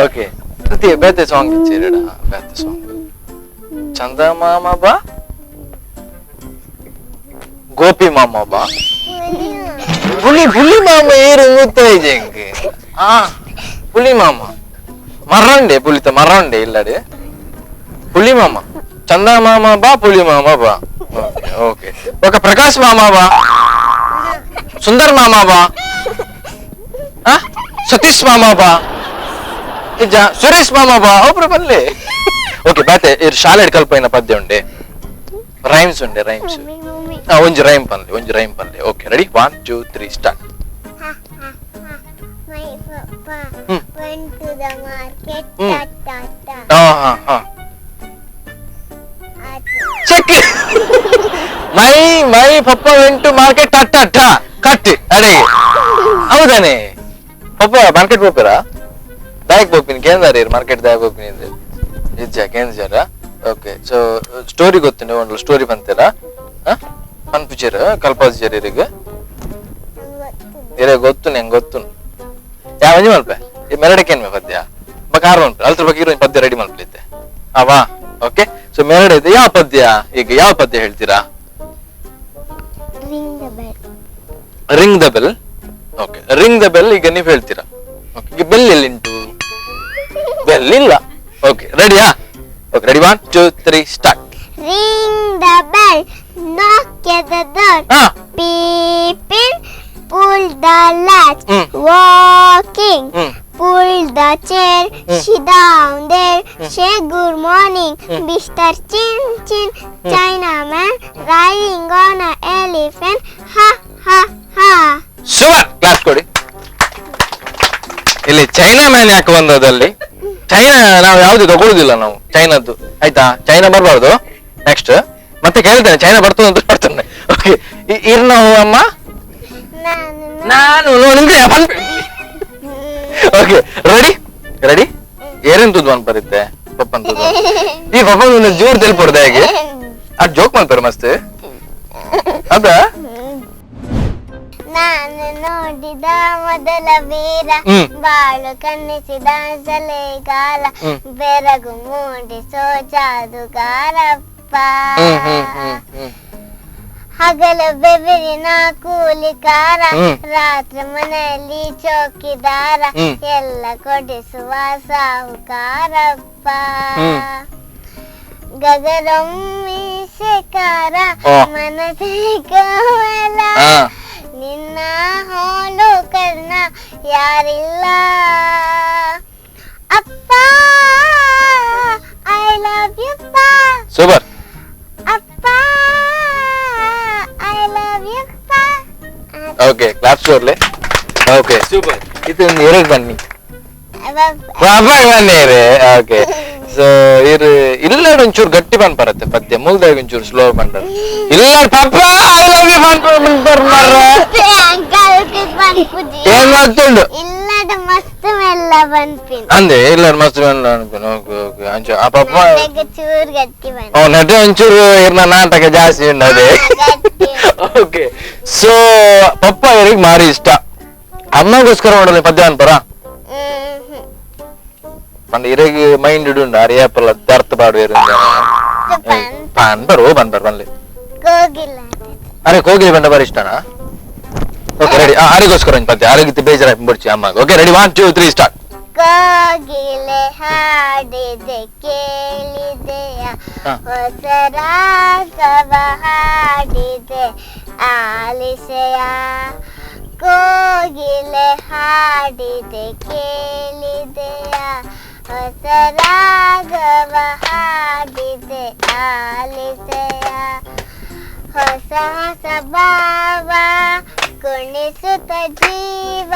ಓಕೆ ಪ್ರತಿ ಬೇತೆ ಸಾಂಗ್ ಇಚ್ಚಿರಡ ಬೇತೆ ಸಾಂಗ್ ಚಂದಮಾಮ ಬಾ ಗೋಪಿ ಮಾಮ ಬಾ ಪುಲಿ ಪುಲಿ ಮಾಮ ಏರು ಮುತ್ತೈಜೆ ಹೆಂಗೆ ಆ ಪುಲಿ ಮಾಮ ಮರಂಡೆ ಪುಲಿತ ಮರಂಡೆ ಇಲ್ಲಡೆ ಪುಲಿ ಮಾಮ ಚಂದ ಮಾಮ ಬಾ ಪುಲಿ ಮಾಮ ಬಾ. Okay okay okay Prakash ಮಾಮ ಬಾ ಸುಂದರ್ ಮಾಮ ಬಾ ಸತೀಶ್ ಮಾಮ ಬಾ ಇಜ್ಜ ಸುರೇಶ್ ಮಾಮ ಬಾ ಒಬ್ರು ಬಲ್ಲೆ. ಓಕೆ ಬಾತೆ ಇರ್ ಶಾಲೆ ಕಲ್ಪೈನ ಪದ್ಯ ಉಂಡೆ ರೈಮ್ಸ್ ಉಂಡೆ ರೈಮ್ಸ್ ಒಂಜಿ ರೈಮ್ ಪನ್ಲೆ ಒಂಜಿ rhyme ಪನ್ಲೆ. Okay ready 1 2 3 start.
My papa went to the market. Ta ta ta.
Ha ha. Check. My my papa went to market ta ta ta. Cut. ಅರೆ ಹೌದಾನೆ ಪಪ್ಪ ಮಾರ್ಕೆಟ್ ಹೋಗ್ತೀರಾ? ದಾಯಕ್ ಹೋಗ್ತೀನಿ ಕೇಂದ್ರ market ದಾಯಕ್ ಹೋಗ್ತೀನಿ ಇಜ್ಜ ಕೇಂದ್ರ. Okay so story ಗೊತ್ತು ಒಂದು story ಬಂತೀರಾ? ಪನ್ಪುಜರ್ ಕಲ್ಪಾಜರ್ ಇರಿಗೆ ಇರೇ ಗೊತ್ತು ನಂಗೆ ಗೊತ್ತು. ಯಾವ ಒಂಜಿ ಮಲ್ಪೆ ಈ ಮೆರಡಕ್ಕೆ ಏನ್ಮೆ ಪದ್ಯ ಬಕಾರ್ ಮಲ್ಪೆ ಅಲ್ತ್ರ ಬಗ್ಗೆ ಇರೋ ಪದ್ಯ ರೆಡಿ ಮಲ್ಪಲಿದ್ದೆ ಅವಾ. ಓಕೆ ಸೊ ಮೆರಡ ಇದೆ ಯಾವ ಪದ್ಯ ಈಗ ಯಾವ ಪದ್ಯ ಹೇಳ್ತೀರಾ?
Ring the bell.
Ring the bell. Okay ring the bell ಈಗ ನೀವು ಹೇಳ್ತೀರಾ. ಓಕೆ ಈಗ ಬೆಲ್ ಎಲ್ಲಿಂಟು? ಬೆಲ್ ಇಲ್ಲ. Okay ರೆಡಿಯಾ? Okay ready 1 2 3 start.
Ring the bell, knock at the door. Peep in, pull the the latch. Walking. Pull the chair. She down there. Say good morning. Mr. Chin Chin. Chinaman riding on an elephant. Ha ha ha.
Super, class ಕೊಡಿ. ಇಲ್ಲಿ China man ಯಾಕೆ ಬಂದದಲ್ಲಿ? China ನಾವು ಯಾವ್ದು ತಗೊಳುದಿಲ್ಲ ನಾವು ಚೈನಾದ್ದು, ಆಯ್ತಾ? China ಬರಬಾರ್ದು. Next ಮತ್ತೆ ಕೇಳ್ತೇನೆ, ಚೈನಾ ಬರ್ತದೆ ಅಂತ ಬರ್ತೇನೆ. ಓಕೆ, ಇರ್ ನಾವು ಅಮ್ಮ ನಾನು okay, ready ready. ಏರೆಂತದ್ದು ಅನ್ಪರಿತ್ತೆ ಪಪ್ಪಂತದ್ದು ಈ ಪಪ್ಪ ಜೋರ್ ತೆಲ್ಪೊಡ್ದೆ ಹೇಗೆ ಅದ್ ಜೋಕ್ ಮಾಡ್ತಾರೆ ಮಸ್ತ್ ಅದ.
ನಾನು ನೋಡಿದ ಮೊದಲ ವೀರ, ಬಾಳು ಕಣ್ಣಿಸಿದ ಸಲೆಗಾಲ, ಬೆರಗು ಮೂಡಿಸೋ ಜಾದುಗಾರಪ್ಪ. ಹಗಲು ಬೆವರಿನ ಕೂಲಿಕಾರ, ರಾತ್ರಿ ಮನೆಯಲ್ಲಿ ಚೌಕಿದಾರ, ಎಲ್ಲ ಕೊಡಿಸುವ ಸಾಹುಕಾರಪ್ಪ. ಗಗರೊಮ್ಮೆ ಶೇಖರ ಮನಸ್ಸೇ ಕಮಲ, ನಿನ್ನ ಹೋಲು ಕರ್ಣ ಯಾರಿಲ್ಲ. ಅಪ್ಪ I love you ಪಾ.
ಸೂಪರ್.
ಅಪ್ಪ I love you ಪಾ.
ಓಕೆ, ಕ್ಲಾಪ್ಸ್ ಕೊಡ್ಲಿ. Okay super. ಇದು ಒಂದು ಎರಡು ಬನ್ನಿ ಬಾಬಾ ಬನ್ನಿ ರೇ. ಓಕೆ, ಸೊ ಇರು ಇಲ್ಲ ಒಂಚೂರು ಗಟ್ಟಿ ಬನ್ಪರತ್ತೆ ಪದ್ಯ, ಮುಲ್ದಾಗ ಒಂಚೂರು ಸ್ಲೋ ಬಂಡರ್. ಇಲ್ಲ ಪಪ್ಪ I love you ಬನ್ಪರ್ ಮಾರ್ರೆ. ಏನ್ ಮಾಡ್ತುಂಡು
ಇಲ್ಲದ ಮಸ್ತ್ ಮೆಲ್ಲ ಬನ್ಪಿನ
ಅಂದೆ, ಇಲ್ಲ ಮಸ್ತ್ ಮೆಲ್ಲ ಅನ್ಪಿನ. ಓಕೆ ಓಕೆ, ಅಂಚು ಆ ಪಪ್ಪ
ಚೂರು ಗಟ್ಟಿ ಬನ್.
ಓ ನಟ ಒಂಚೂರು ಇರ್ನ ನಾಟಕ ಜಾಸ್ತಿ ಉಂಟು ಅದೇ. ಓಕೆ, ಸೊ ಪಪ್ಪ ಇವರಿಗೆ ಮಾರಿ ಇಷ್ಟ. ಅಮ್ಮಗೋಸ್ಕರ ಮಾಡಲ್ಲ ಪದ್ಯ ಅನ್ಪರ ಪಂಡ ಇರೆಗ್ ಮೈಂಡ್ ಇಡುಂಡು ಅರೆ ಏಪಲ್ಲ ದರ್ತ್ ಪಾಡುವೆರು ಪನ್ಪರ್. ಓ ಪನ್ಪರ್ ಪನ್ಲೆ ಅರೆ ಕೋಗಿಲೆ ಬಂಡ ಬಾರಿ ಇಷ್ಟನಾ? Okay ready. ಆರಿಗೋಸ್ಕರ ಒಂದು ಪದ್ಯ, ಆರೋಗ್ಯ ಬೇಜಾರಾಗಿ ಬಿಡ್ಚಿ ಅಮ್ಮಗೆ. Okay ready, 1 2 3 start.
ಕೋಗಿಲೆ ಹಾಡಿದೆ ಕೇಳಿದೆಯ, ಹೊಸ ರಾಗವ ಹಾಡಿದೆ ಆಲಿಸೆಯ. ಕೋಗಿಲೆ ಹಾಡಿದೆ ಕೇಳಿದೆಯ, ಹೊಸ ರಾಗವ ಹಾಡಿದೆ ಆಲಿಸೆಯ. ಹೊಸ ಹೊಸ ಭಾವ ಕುಣಿಸುತ್ತ ಜೀವ,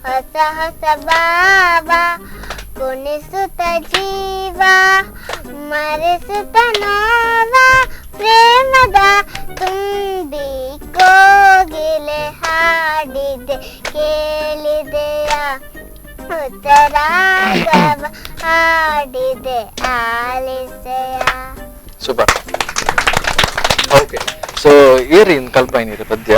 ಹೊಸ ಹೊಸ ಭಾವ ಕುಣಿಸುತ್ತ ಜೀವ, ಮರೆಸುತ್ತ ನೋವ ಪ್ರೇಮದ ತುಂಬಿ. ಕೋಗಿಲೆ ಹಾಡಿದೆ ಕೇಳಿದೆಯ, ಹೊಸ ರಾಗವ ಹಾಡಿದೆ ಆಲಿಸೆಯ.
Super. Okay, so ಏರಿ ಕಲ್ಪೈನಿರ ಪದ್ಯ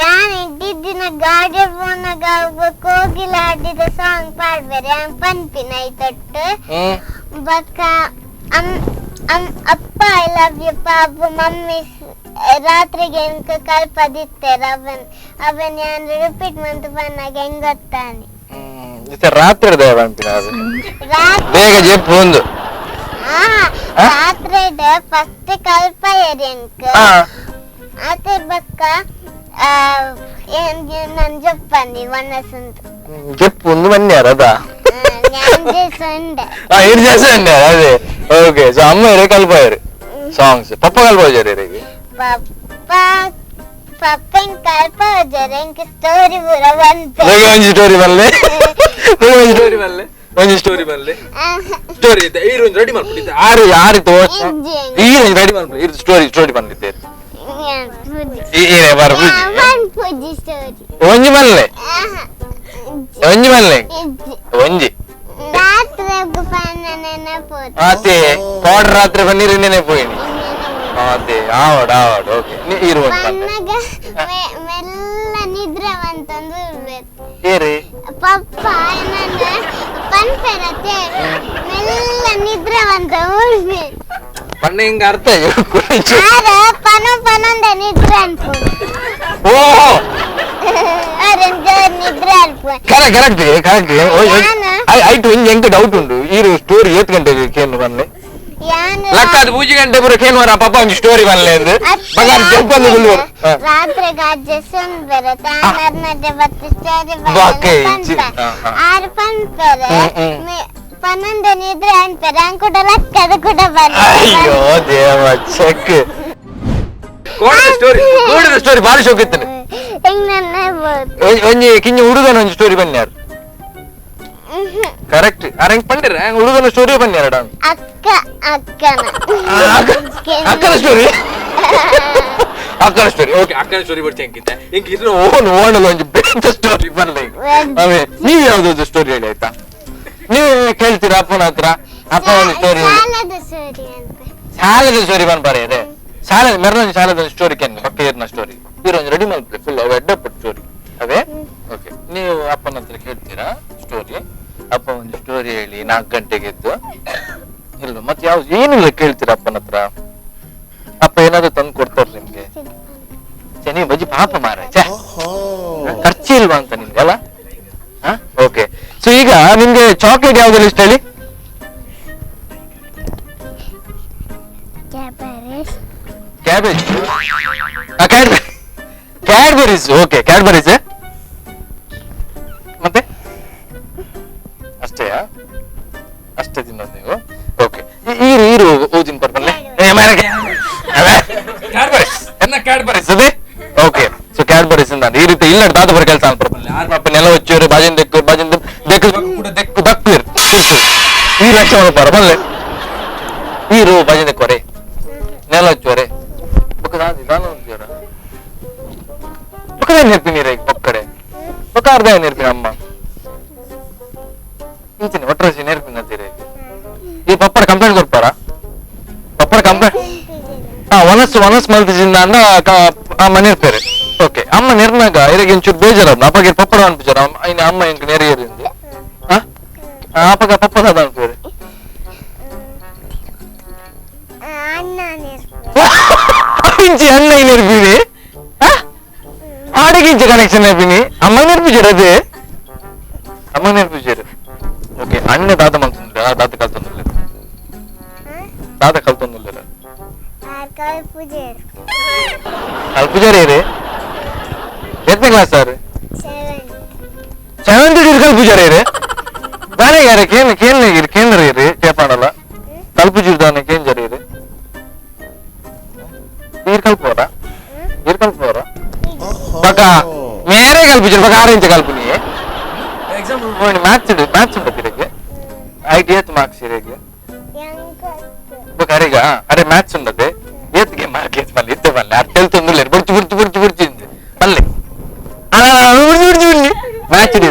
ಯಾನ್ ಇದ್ದಿದ್ದಿನ ಗಾಡಿ ಪೋನಾಗ ಕೋಗಿಲ ಹಾಡಿದ ಸಾಂಗ್ ಪಾಡ್ಬೇರೆ ಯಾನ್ ಪನ್ಪಿನ ಐತೊಟ್ಟು. ಬಕ್ಕ ಅಪ್ಪ I love you Babu mummy ರಾತ್ರಿಗೆ ಎಂಕ ಕಲ್ಪದಿತ್ತೆರ್ ಅವನ್ ಅವನ್ ಯಾನ್ ರಿಪೀಟ್ ಮಂತ್ ಪನ್ನಾಗ ಹೆಂಗ್ ಗೊತ್ತಾನಿ.
ರಾತ್ರಿ ಬೇಗ ಜೆಪ್ಪು ಒಂದು
ರಾತ್ರಿ ಫಸ್ಟ್ ಕಲ್ಪಯರ್ ಎಂಕ್ ಆತೆ ಬಕ್ಕ ನನ್ ಜೊಪ್ಪಂದಿ ಒಣಸುಂದು
ಜೆಪ್ಪು ಒಂದು ಮನ್ಯಾರ ಅದ ಅದೇ. ಓಕೆ, ಸೊ ಅಮ್ಮ ಇರೇ ಕಲ್ಪಯರು ಸಾಂಗ್ಸ್, ಪಪ್ಪ ಕಲ್ಪೋಜಾರ ಇರೆಗೆ?
ಪಪ್ಪ ಪಪ್ಪನ್ ಕಲ್ಪೋಜಾರ ಎಂಕ್ ಸ್ಟೋರಿ ಪೂರ ಬಂತು.
ಒಂಜಿ ಸ್ಟೋರಿ ಬಲ್ಲೆ, ಒಂಜಿ ಸ್ಟೋರಿ ಬಲ್ಲೆ, ಒಂಜಿ ಸ್ಟೋರಿ ಬಲ್ಲೆ, ಸ್ಟೋರಿ ಇದೆ ಈ ರೇಂಜ್ ರೆಡಿ ಮಾಡ್ಬಿಟ್ಟಿದ್ದೆ. ಆರು ಯಾರು ತೋರ್ಸ ಈ ರೇಂಜ್ ರೆಡಿ ಮಾಡ್ಬಿಡಿ. ಇದು ಸ್ಟೋರಿ ಸ್ಟೋರಿ ಬಂದಿದ್ದೆ ಏನೇ ಬಾರ ಪೂಜಿ ಒಂಜಿ ಮಲ್ಲೆ, ಒಂಜಿ ಮಲ್ಲೆ, ಒಂಜಿ ಅದೇ ಪೌಡರ್ ರಾತ್ರಿ ಬನ್ನಿರಿ ನೆನಪೋಯಿನಿ ಅದೇ ಆವಡ್ ಆವಡ್. ಓಕೆ, ಇರು
ಮೆಲ್ಲ ನಿದ್ರೆ ಬಂತಂದು
ಏರಿ
ಪಪ್ಪ ನನ್ನ ಪನ್ಪೆರತೆ ಮೆಲ್ಲ ನಿದ್ರೆ ಬಂತ
ಪಣ್ಣ ಹಿಂಗ ಅರ್ಥ
ಪನು ಪನೊಂದ ನಿದ್ರೆ ಅನ್ಪು.
ಓ
ನಿದ್ರೆ ಅನ್ಪು.
Correct correct correct. ಆಯ್ತು, ಒಂಜಿ ಎಂಕ ಡೌಟ್ ಉಂಟು. ಈ ಸ್ಟೋರಿ ಏತ್ ಗಂಟೆಗೆ ಕೇನು ಬನ್ನಿ? ಲಕ್ಕದ ಪೂಜೆ ಗಂಟೆ ಪೂರ ಕೇನ್ವರ ಪಾಪ ಒಂಜಿ ಸ್ಟೋರಿ ಬನ್ಲೆ ಬಗಾರ್ ಜಂಪ್ ಅಂದ್
ರಾತ್ರಿ ಗಾಜೆ ಸುಂದರ ತಾನರ್ನಡೆ ಬತ್ತು ಸ್ಟೋರಿ
ಬಾಕೆ
ಆರು ಪನ್ಪೆರೆ ಪನ್ನೊಂದು ನಿದ್ರೆ ಅನ್ಪೆರೆ ಅಂಕುಟ ಲಕ್ಕದ ಕೂಡ ಬನ್ನಿ.
ಅಯ್ಯೋ ದೇವ, ಚೆಕ್ ಕೋಡಿದ ಸ್ಟೋರಿ, ಕೋಡಿದ ಸ್ಟೋರಿ ಬಾರಿ ಶೋಕ್ ಇತ್ತು. ಒಂಜಿ ಕಿಂಜ ಹುಡುಗನ ಒಂಜಿ ಸ್ಟೋರಿ ಬನ್ನಿ ಯಾರು ಕರೆಕ್ಟ್ ಅರಂಗ್ ಪಂಡಿರ ಹುಡುಗನ ಸ್ಟೋರಿ ಬನ್ನಿ ಯಾರ.
ಅಕ್ಕ ಅಕ್ಕನ
ಅಕ್ಕನ ಸ್ಟೋರಿ, ಅಕ್ಕನ ಸ್ಟೋರಿ. ಓಕೆ, ಅಕ್ಕನ ಸ್ಟೋರಿ ಬರ್ತೀನಿ ಅಂಕಿತ. ಇಂಕ ಇದ್ರ ಓನ್ ಓಣಲ್ಲ ಒಂಜಿ ಬೇಂತ ಸ್ಟೋರಿ ಬರಲ್ಲ. ಈಗ ನೀವು ಯಾವ್ದು ಸ್ಟೋರಿ ಹೇಳಿ ಆಯ್ತಾ? ನೀವು ಕೇಳ್ತೀರಾ ಅಪ್ಪನ ಹತ್ರ? ಅಪ್ಪ ಒಂದು ಸ್ಟೋರಿ, ಶಾಲೆದ ಸ್ಟೋರಿ ಬನ್ಪಾರೆ ಅದೇ ಶಾಲೆ ಮೆರ್ನ ಶಾಲೆದ ಸ್ಟೋರಿ ಕೆನ್ನ ಪಕ್ಕ ಇರ್ನ ಸ್ಟೋರಿ ಇರೋ ಒಂಜಿ ರೆಡಿ ಮಲ್ಪಲೆ ಫುಲ್ ಅವೆ ಅಡ್ಡಪಟ್ಟು ಸ್ಟೋರಿ ಅವೇ. ಓಕೆ, ನೀವು ಅಪ್ಪನ ಹತ್ರ ಕೇಳ್ತೀರಾ ಸ್ಟೋರಿ? ಅಪ್ಪ ಒಂದು ಸ್ಟೋರಿ ಹೇಳಿ 4 ಗಂಟೆಗೆ ಎದ್ದು ಇಲ್ಲ ಮತ್ತೆ ಯಾವ್ದು ಏನಿಲ್ಲ ಕೇಳ್ತೀರಾ ಅಪ್ಪನ ಹತ್ರ? ಅಪ್ಪ ಏನಾದ್ರು ತಂದು ಕೊಡ್ತಾರ ನಿಮ್ಗೆ? ಶನಿ ಬಜ್ಜಿ ಪಾಪ ಮಾರ ಖರ್ಚು ಇಲ್ವಾ ಅಂತ ನಿಮ್ಗೆ ಅಲ್ಲ? ಓಕೆ, ಸೊ ಈಗ ನಿಮ್ಗೆ ಚಾಕ್ಲೇಟ್ ಯಾವ್ದು ಇಷ್ಟ ಹೇಳಿ? Cabbage, Cadbury's. Okay, Cadbury's. ಮತ್ತೆ ಅಷ್ಟೇಯಾ? ಅಷ್ಟೇ ತಿನ್ನೋದು ನೀವು? ಓಕೆ, ಈರು ಈರು ಓದಿನ ಪರ್ಪಲ್ಲೆ ಕ್ಯಾಡ್ಬರೀಸ್ ಅದೇ. Okay, so Cadbury's ಅಂತ ಈ ರೀತಿ ಇಲ್ಲ ದಾದ ಬರ ಕೆಲಸ ಅನ್ಪರ್ಪಲ್ಲೆ ಆರು ಪಾಪ ನೆಲ ಹೊಚ್ಚೋರು ಬಾಜಿನ ದೆಕ್ಕು ಬಾಜಿನ ದೆಕ್ಕು ಕೂಡ ದೆಕ್ಕು ದಕ್ಕಿರ್ ಈ ಲಕ್ಷ ಪರಬಲ್ಲೆ ಈರು ಬಾಜಿನ ದೆಕ್ಕೋರೆ ನೆಲ ಹೊಚ್ಚೋರೆ ಬೊಕ್ಕ ದಾನ ಹೊಂದಿರ ಬೊಕ್ಕ నేర్పిని రే ಪಕ್ಕಡೆ ಬೊಕ್ಕ ಅರ್ಧ నేర్పిన ಅಮ್ಮ ಇಂಚಿನ ಒಟ್ಟರಸಿ నేర్పిన ತೀರೆ. ಈ ಪಪ್ಪಡ ಕಂಪ್ಲೇಂಟ್ ಕೊಡ್ತಾರ? ಪಪ್ಪಡ ಕಂಪ್ಲೇಂಟ್ ವನಸ್ ವನಸ್ ಮಲ್ತಿಜಿಂದ ಅನ್ನ ಅಮ್ಮ నేర్పారు. ಓಕೆ, ಅಮ್ಮ ನೆರ್ನಾಗ ಇರಗೆ ಒಂಚೂರು ಬೇಜಾರ ಅಪ್ಪಗೆ ಪಪ್ಪಡ ಅನ್ಪಿಚಾರ ಅಯ್ಯ ಅಮ್ಮ ಇಂಕ ನೆರೆಯರಿಂದ ಅಪ್ಪಗ ಪಪ್ಪದ ಅನ್ಪಾರೆ ಇಂಚಿ ಅಣ್ಣ నేర్పిని ಆಡಗಿಂಚ ಕನೆಕ್ಷನ್ నేర్పిని ಅಮ್ಮ నేర్పించారు ಅದೇ ಅಮ್ಮ నేర్పించారు. ಓಕೆ, ಅಣ್ಣ ದಾದ ಮಂತುಂದಿಲ್ಲ ದಾದ ಕಲ್ತೊಂದಿಲ್ಲ ದಾದ ಕಲ್ತೊಂದಿಲ್ಲ ಕಲ್ಪುಜಾರಿ ಎತ್ತನೇ class sir? 7th ಕಲ್ಪುಜಾರಿ ದಾನೆ ಯಾರ ಕೇನ್ ಕೇನ್ ಕೇಂದ್ರ ಇರಿ ಕೇಪಾಡಲ್ಲ ಕಲ್ಪುಜೀರ್ ದಾನೆ ಕೇನ್ ಜರಿ ನೀರ್ ಕಲ್ಪೋರ ನೀರ್ ಕಲ್ಪೋರ ಬಕ ಮೇರೆ ಕಲ್ಪುಜೀರ್ ಬಕ ಆರೆಂಜ್ ಕಲ್ಪುನಿ. Example maths maths ಉಂಟು IT ಏತ್ ಮಾರ್ಕ್ಸ್ ಇರಗೆ ಬಕ ಅರೆಗ ಅರೆ ಮ್ಯಾಥ್ಸ್ ಉಂಡದೆ ಏತ್ಗೆ ಮಾರ್ಕ್ ಏತ್ ಬಲ್ಲೆ ಇತ್ತೆ ಬಲ್ಲೆ ಅರ್ ತೆಲ್ತೊಂದುಲ್ಲೆರ್ ಬುಡ್ಚು ಬುಡ್ಚು ಬುಡ್ಚು ಬುಡ್ಚು ಇಂದು ಬಲ್ಲೆ ಬುಡ್ಚು ಬುಡ್ಚು ಬುಡ್ಚು ಮ್ಯಾಥ್ಸ್ ಇದೆ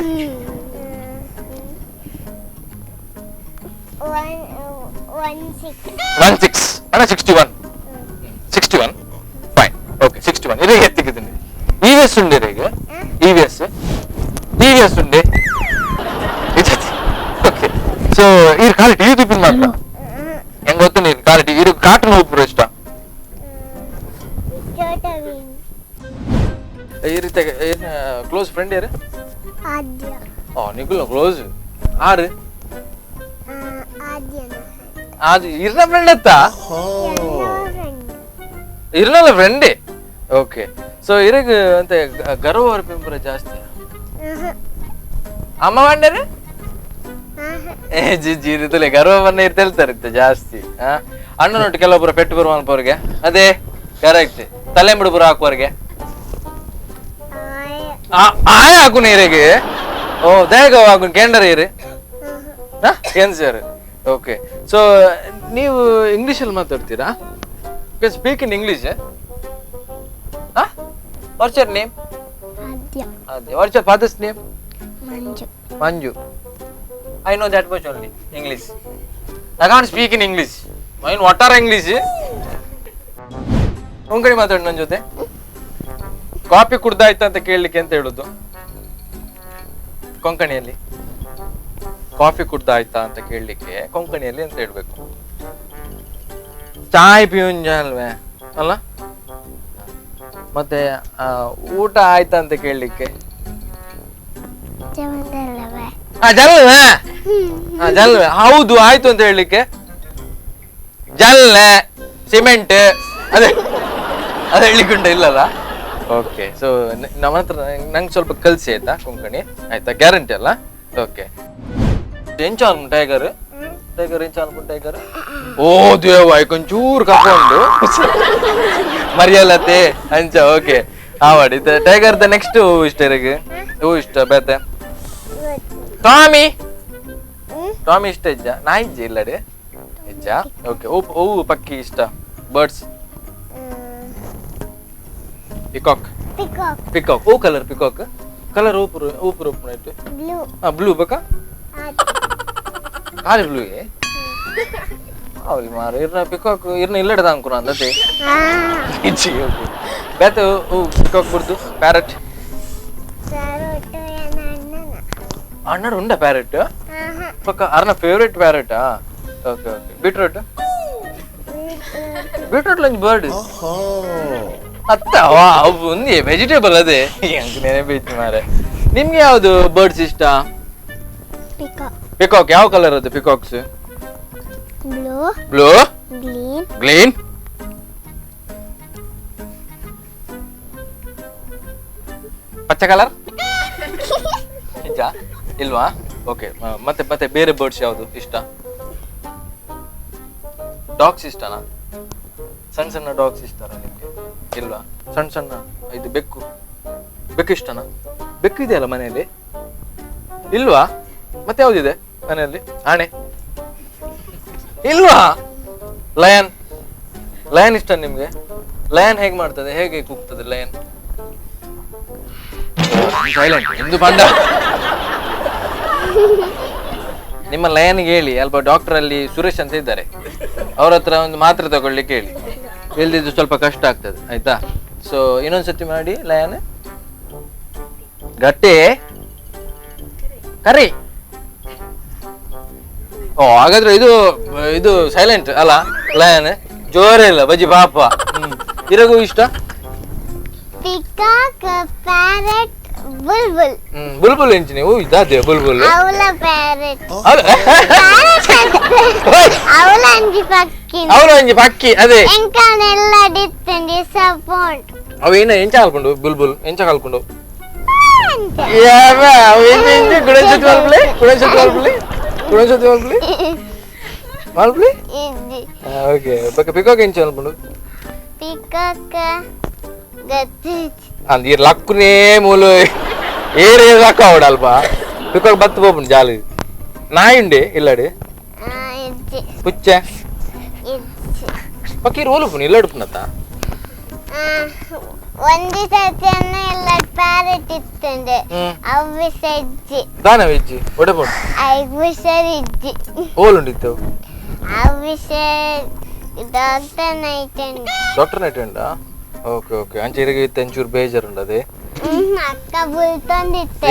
1 6 ಅಣ್ಣ 61 61 fine. Okay, 61 ಇರಗೆ ಎತ್ತಿಕ್ಕಿದ್ದೀನಿ. E V S ಉಂಡೆ ಇರಗೆ E V S E V S ಉಂಡೆ. Okay, so ಈ ಖಾಲಿ ಟಿವಿ ತಿಪ್ಪಿನ ಮಾತ್ರ ಹೆಂಗ್ ಗೊತ್ತು ನೀರು ಖಾಲಿ ಟಿವಿ ಇರು ಕಾರ್ಟೂನ್ ಹೋಗ್ಬಿಡು ಇಷ್ಟ ಈ ರೀತಿ ಕ್ಲೋಸ್ ಫ್ರೆಂಡ್ ಯಾರು? ಓ ನಿಖಿಲ್ ಕ್ಲೋಸ್ ಆರು ಅದು ಇರ್ನ ಫ್ರೆಂಡ್ ಅತ್ತ ಇರ್ನಲ್ಲ ಫ್ರೆಂಡೇ. ಓಕೆ, ಸೊ ಇರಗ ಅಂತ ಗರ್ವ ಪೆಂಪುರ ಜಾಸ್ತಿ ಅಮ್ಮ ಬಂಡರೆ ಏ ಜಿ ಜಿ ಇರ್ತಲೆ ಗರ್ವ ಬನ್ನ ಇರ್ತೇಳ್ತಾರೆ ಇತ್ತು ಜಾಸ್ತಿ. ಅಣ್ಣನೊಟ್ಟು ಕೆಲವೊಬ್ಬರು ಪೆಟ್ಟು ಬರುವ ಅನ್ಪವ್ರಿಗೆ ಅದೇ ಕರೆಕ್ಟ್ ತಲೆ ಬಿಡುಬರು ಹಾಕುವವರಿಗೆ ಆಯ ಹಾಕು ನೀರಿಗೆ ಓ ದೇಗ ಹಾಕು ಕೇಂದ್ರ ಇರಿ ಏನ್ sir. Okay, so ನೀವು ಇಂಗ್ಲೀಷಲ್ಲಿ ಮಾತಾಡ್ತೀರಾ? You can speak in English. What's your name?
Adya.
Adya. What's your father's name?
Manju.
Manju. I know that much only English. I can't speak in English. Mine what are English? Konkani ಮಾತಾಡಿ ನನ್ನ ಜೊತೆ. Coffee ಕುಡ್ದಾಯ್ತಾ ಅಂತ ಕೇಳಲಿಕ್ಕೆ ಅಂತ ಹೇಳುದು ಕೊಂಕಣಿಯಲ್ಲಿ. Coffee ಕುಡ್ದಾಯ್ತಾ ಅಂತ ಕೇಳಲಿಕ್ಕೆ ಕೊಂಕಣಿಯಲ್ಲಿ ಅಂತ ಹೇಳ್ಬೇಕು. ಚಾಯ್ ಪಿಯುಂಜ ಅಲ್ವೇ ಅಲ್ಲ? ಮತ್ತೆ ಊಟ ಆಯ್ತಾ ಅಂತ ಕೇಳಲಿಕ್ಕೆ ಜಲ್ವೆ ಜಲ್ವೆ ಹೌದು ಆಯ್ತು ಅಂತ ಹೇಳಲಿಕ್ಕೆ ಜಲ್ಲೆ ಸಿಮೆಂಟ್ ಅದೇ ಅದು ಹೇಳಿಕೊಂಡ ಇಲ್ಲಲ್ಲ. ಓಕೆ, ಸೊ ನಮ್ಮ ಹತ್ರ ನಂಗೆ ಸ್ವಲ್ಪ ಕಲಿಸಿ ಆಯ್ತಾ ಕೊಂಕಣಿ, ಆಯ್ತಾ? ಗ್ಯಾರಂಟಿ ಅಲ್ಲ? ಓಕೆ. ಎಂಚ ಅನ್ಕೊಂಡು ಟೈಗರ್, ಟೈಗರ್ ಎಂಚ ಅನ್ಕೊಂಡು ಟೈಗರ್? ಓ ದೇವ, ಕೊಂಚೂರು ಕಪ್ಕೊಂಡು ಮರಿಯಲ್ಲತೆ ಅಂಚ. ಓಕೆ, ಆವಾಡಿ tiger the next ಹೂ ಇಷ್ಟ ಇರಗೆ? ಹೂ ಇಷ್ಟ ಬೇತೆ? ಟಾಮಿ, ಟಾಮಿ ಇಷ್ಟ ಇಜ್ಜ? ನಾಯಿ ಇಜ್ಜ ಇಲ್ಲಡೆ ಇಜ್ಜ? ಓಕೆ. ಹೂ ಹೂ ಪಕ್ಕಿ ಇಷ್ಟ? Birds? Peacock. Peacock ಹೂ colour? Peacock colour ಊಪುರು ಊಪುರು ಉಪ್ಪು
ಬ್ಲೂ.
ಹಾ ಬ್ಲೂ ಬೇಕಾ? ಖಾಲಿ ಬ್ಲೂ ಅವಲಿ ಮಾರ ಇರ್ನ ಪಿಕಾಕ್ ಇರ್ನ ಇಲ್ಲಡದ ಅಂಕುನ ಅಂದತೆ ಇಜ್ಜಿ. ಓಕೆ, ಬೇತೆ ಹೂ ಪಿಕಾಕ್ ಬುಡ್ದು ಪ್ಯಾರೆಟ್? ಅಣ್ಣಡ ಉಂಡ ಪ್ಯಾರೆಟ್ ಪಕ್ಕ? ಅರ್ನ favourite ಪ್ಯಾರೆಟಾ? Okay okay. Beetroot? Beetroot lunch bird ಅತ್ತ ವಾ, ಅವು ಒಂದೇ ವೆಜಿಟೇಬಲ್ ಅದೇ ನೆನಪಿತ್ತು ಮಾರೆ. ನಿಮ್ಗೆ ಯಾವುದು ಬರ್ಡ್ಸ್ ಇಷ್ಟ? ಪಿಕಾಕ್. ಯಾವ ಕಲರ್ ಅದು peacocks?
Blue,
blue,
green,
green, ಪಚ್ಚ ಕಲರ್ ನಿಜ ಇಲ್ವಾ? ಓಕೆ, ಮತ್ತೆ ಮತ್ತೆ ಬೇರೆ ಬರ್ಡ್ಸ್ ಯಾವುದು ಇಷ್ಟ? ಡಾಗ್ಸ್ ಇಷ್ಟನಾ? ಸಣ್ಣ ಸಣ್ಣ ಡಾಗ್ಸ್ ಇಷ್ಟನಾ ನಿಮಗೆ? ಇಲ್ವಾ? ಸಣ್ಣ ಸಣ್ಣ ಇದು ಬೆಕ್ಕು, ಬೆಕ್ಕು ಇಷ್ಟನಾ? ಬೆಕ್ಕು ಇದೆಯಲ್ಲ ಮನೆಯಲ್ಲಿ? ಇಲ್ವಾ? ಮತ್ತೆ ಯಾವ್ದಿದೆ ಮನೆಯಲ್ಲಿ? ಆಣೆ ಇಲ್ವಾ? ಲಯನ್, ಲಯನ್ ಇಷ್ಟ ನಿಮ್ಗೆ? ಲಯನ್ ಹೇಗೆ ಮಾಡ್ತದೆ, ಹೇಗೆ ಕೂಗ್ತದೆ ಲಯನ್? ಸೈಲೆಂಟ್ ನಿಮ್ದು ಬಂದ. ನಿಮ್ಮ ಲಯನ್ಗೆ ಹೇಳಿ ಅಲ್ಪ ಡಾಕ್ಟರ್ ಅಲ್ಲಿ ಸುರೇಶ್ ಅಂತ ಇದ್ದಾರೆ, ಅವ್ರ ಹತ್ರ ಒಂದು ಮಾತ್ರೆ ತಗೊಳ್ಳಿಕ್ಕೆ ಹೇಳಿ, ಇಲ್ದಿದ್ದು ಸ್ವಲ್ಪ ಕಷ್ಟ ಆಗ್ತದೆ ಆಯ್ತಾ? ಸೊ ಇನ್ನೊಂದ್ಸತಿ ಮಾಡಿ ಲಯನ್ ಗಟ್ಟಿ ಕರಿ. ಓ ಹಾಗಾದ್ರೆ ಇದು ಇದು ಸೈಲೆಂಟ್ ಅಲ್ಲ ಲಯನ್, ಜೋರೇ ಇಲ್ಲ ಬಜ್ಜಿ ಪಾಪ. ಇರಗೂ ಇಷ್ಟ?
Peacock, parrot, Bulbul.
Bulbul ಎಂಚಿ ನೀವು ಇದಾದೆ ಬುಲ್ಬುಲ್?
ಅವಳ ಪ್ಯಾರೆಟ್, ಅವಳ ಅಂಜಿ ಪಕ್ಕಿ.
ಅವಳ ಅಂಜಿ ಪಕ್ಕಿ ಅದೇ.
ಎಂಕನೆಲ್ಲ ಡಿತ್ತಂಡಿ ಸಪೋರ್ಟ್.
ಅವ ಏನ ಎಂಚ ಹಾಲ್ಕೊಂಡು ಬುಲ್ಬುಲ್ ಎಂಚ ಹಾಲ್ಕೊಂಡು? ಪಿಕಾಕ್ ಎಂಚ ಹಾಲ್ಕೊಂಡು?
ಪಿಕಾಕ್ ಗತ್ತಿ
ಅಂದ್ ಲಕ್ಕುನೇ ಮೂಲು ಏರ್ ಏರ್ ಲಕ್ಕ ಅವಡ ಅಲ್ಪ ಪಿಕಾಕ್ ಬತ್ತು ಹೋಗ್ಬಂಡು ಜಾಲಿ. ನಾಯಿ ಉಂಡೆ ಇಲ್ಲಡೆ? ಪುಚ್ಚೆ ಪಕ್ಕಿ ರೋಲು ಪುನಿ ಇಲ್ಲಡುಪುನತ್ತ?
ಒಂದೇ ಸರ್ತಿಯನ್ನ ಎಲ್ಲ ಪ್ಯಾರೆಟ್ ಇತ್ತಂದೆ ಅವು ಸಜ್ಜಿ
ದಾನ ವೆಜ್ಜಿ ಒಡೆ ಪೋಡು
ಐಗು ಸರಿ ಇಜ್ಜಿ.
ಓಲುಂಡಿತ್ತು?
ಅವು doctor night.
Doctor night ಉಂಡಾ? Okay okay. ಅಂಚೆ ಇರಗೆ ಇತ್ತು ಅಂಚೂರು ಬೇಜಾರುಂಡದೆ.
ಅಕ್ಕ ಬುಲ್ತೊಂದಿತ್ತು.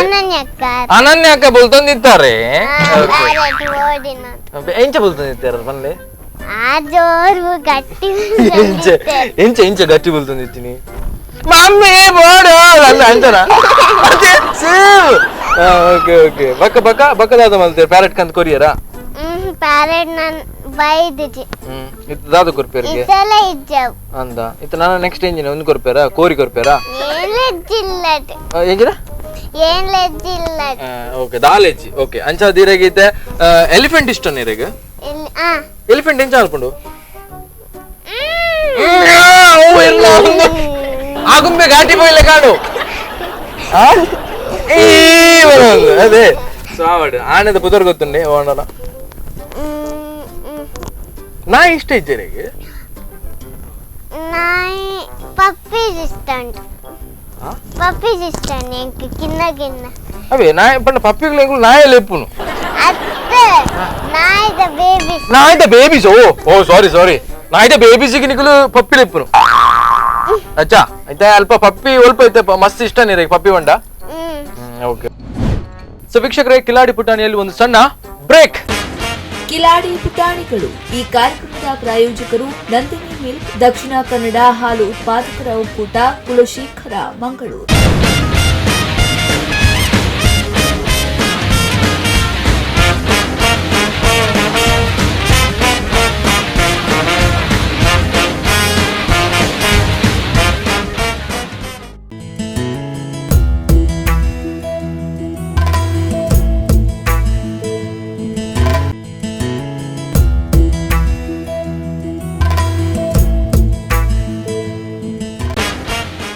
ಅನನ್ಯ ಅಕ್ಕ,
ಅನನ್ಯ ಅಕ್ಕ ಬುಲ್ತೊಂದಿತ್ತಾರೆ. ಎಂಚ ಬುಲ್ತೊಂದಿತ್ತಾರೆ ಪನ್ಲೆ?
ಆ ಜೋರು ಗಟ್ಟಿ
ಎಂಚ ಎಂಚ ಎಂಚ ಗಟ್ಟಿ ಬುಲ್ತೊಂದಿತ್ತೀನಿ ಮಮ್ಮಿ ಬೋಡು ಅಲ್ಲ ಅಂಚನ ಅದೇ same. Okay okay. ಬಕ್ಕ ಬಕ್ಕ ಬಕ್ಕದಾದ ಮಲ್ತೆ ಪ್ಯಾರೆಟ್ ಕಂತ ಕೊರಿಯರಾ?
ಪ್ಯಾರೆಟ್ ನನ್ ಬೈದಿಜಿ.
ಇತ್ತು ದಾದ ಕೊರ್ಪೇರಿಗೆ
ಇಸಲ ಇಜ್ಜವ್
ಅಂದ ಇತ್ತು. ನಾನು ನೆಕ್ಸ್ಟ್ ಎಂಜಿನ ಒಂದು ಕೊರ್ಪೇರಾ? ಕೋರಿ ಕೊರ್ಪೇರಾ?
ಏನ್ ಲೆಜ್ಜಿಲ್ಲಟ್
ಎಂಜಿನ
ಏನ್ ಲೆಜ್ಜಿಲ್ಲಟ್.
ಓಕೆ ದಾಲೆಜ್ಜಿ. ಓಕೆ ಅಂಚ ದೀರೆಗೈತೆ. ಎಲಿಫೆಂಟ್ ಇಷ್ಟ ನೀರೆಗೆ? ಎಲಿಫೆಂಟ್ ಎಂಚ ಹಾಲ್ಕೊಂಡು? ಆಗುಂಬೆ ಘಾಟಿ ಪೋಯಿಲೆ ಕಾಡು ಅದೇ ಸಾವಡು ಆನೆದ ಪುದರ್ ಗೊತ್ತುಂಡೆ ಓಣಲ. ನಾಯಿ ಇಷ್ಟ ಇಜ್ಜೆರೆಗೆ?
ನಾಯಿ ಪಪ್ಪೀಸ್ ಇಷ್ಟ ಉಂಟು. ಪಪ್ಪೀಸ್ ಇಷ್ಟ ಎಂಕ್ ಕಿನ್ನ ಕಿನ್ನ.
ಅವೇ ನಾಯಿ ಪಂಡ ಪಪ್ಪಿಗಳು ಎಂಕುಲು ನಾಯಲ್ಲಿ ಎಪ್ಪುನು.
ಅತ್ತೆ ನಾಯಿದ ಬೇಬೀಸ್.
ನಾಯಿದ ಬೇಬೀಸ್? ಓ ಓ ಸಾರಿ ಸಾರಿ, ನಾಯಿದ ಬೇಬೀಸಿಗೆ ನಿಕುಲು ಪಪ್ಪಿ ಲೆಪ್ಪುನು. ಅಚ್ಚಾ ಐತೆ ಅಲ್ಪ ಪಪ್ಪಿ ಒಲ್ಪ ಐತೆ ಮಸ್ತ್ ಇಷ್ಟ ನೀರಿಗೆ ಪಪ್ಪಿ ಬಂಡ. ಓಕೆ ಸೊ ವೀಕ್ಷಕರೇ, ಕಿಲಾಡಿ ಪುಟಾಣಿಯಲ್ಲಿ ಒಂದು ಸಣ್ಣ ಬ್ರೇಕ್.
ಕಿಲಾಡಿ ಪುಟಾಣಿಗಳು ಈ ಕಾರ್ಯಕ್ರಮದ ಪ್ರಾಯೋಜಕರು ನಂದಿನಿ ಮಿಲ್ಕ್, ದಕ್ಷಿಣ ಕನ್ನಡ ಹಾಲು ಉತ್ಪಾದಕರ ಒಕ್ಕೂಟ, ಕುಲಶೇಖರ, ಮಂಗಳೂರು.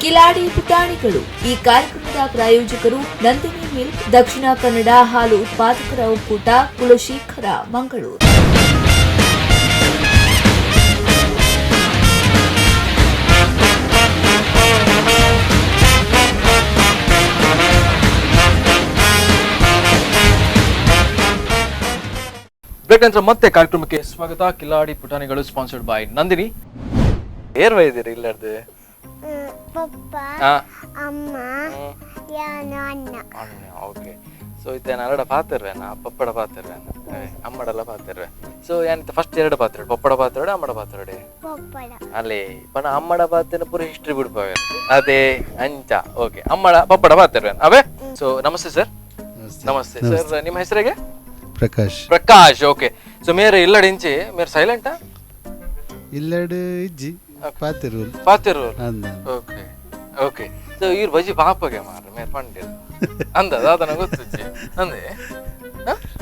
Kiladi ಪುಟಾಣಿಗಳು ಈ ಕಾರ್ಯಕ್ರಮದ ಪ್ರಾಯೋಜಕರು ನಂದಿನಿ ಮಿಲ್ಕ್, ದಕ್ಷಿಣ ಕನ್ನಡ ಹಾಲು ಉತ್ಪಾದಕರ ಒಕ್ಕೂಟ, ಕುಲಶೇಖರ, ಮಂಗಳೂರು.
ಬ್ರೇಕ್ ನಂತರ ಮತ್ತೆ ಕಾರ್ಯಕ್ರಮಕ್ಕೆ ಸ್ವಾಗತ. ಕಿಲಾಡಿ ಪುಟಾಣಿಗಳು ಸ್ಪಾನ್ಸರ್ಡ್ ಬೈ ನಂದಿನಿ. ಏರ್ವ ಇದ್ದೀರಿ ಇಲ್ಲಾರ್ದು?
ಪಪ್ಪ, ಅಮ್ಮ, ಯಾನು, ಅಣ್ಣ.
ಅಣ್ಣ, ಓಕೆ. ಸೊ ಇತ್ತೆ ಅರಡ ಪಾತಿರ್ವೇನ, ಪಪ್ಪಡ ಪಾತಿರ್ವೇನ, ಅಮ್ಮಡೆಲ್ಲ ಪಾತಿರ್ವೆ. ಸೊ ಏನಿತ್ತು ಫಸ್ಟ್ ಎರಡು ಪಾತ್ರೆ, ಪಪ್ಪಡ ಪಾತ್ರೆ, ಅಮ್ಮಡ ಪಾತ್ರೆ?
ಪಪ್ಪಡ.
ಅಲ್ಲೇ ಪಣ ಅಮ್ಮಡ ಪಾತ್ರೆ ಪೂರ ಹಿಸ್ಟ್ರಿ ಬಿಡ್ಪವೆ ಅದೇ ಅಂಚ. ಓಕೆ, ಅಮ್ಮಡ ಪಪ್ಪಡ ಪಾತಿರ್ವೇನ ಅವೇ. ಸೊ ನಮಸ್ತೆ ಸರ್. ನಮಸ್ತೆ ಸರ್, ನಿಮ್ಮ ಹೆಸರಿಗೆ?
ಪ್ರಕಾಶ್.
ಪ್ರಕಾಶ್, ಓಕೆ. ಸೊ ಮೇರೆ ಇಲ್ಲಡಿಂಚಿ ಮೇರೆ ಸೈಲೆಂಟಾ?
ಇಲ್ಲೆರಡು ಇಜ್ಜಿ ಪಾತಿರು.
ಪಾತಿರು.
ಅಂದ.
Okay okay. So ಇವ್ರ ಬಜಿ ಪಾಪಗೆ ಮಾರ್ರೆ ಮೇರ್ ಪಂಡಿರ್ ಅಂದ ದಾದನ ಗೊತ್ತುಜ್ಜಿ ಅಂದೆ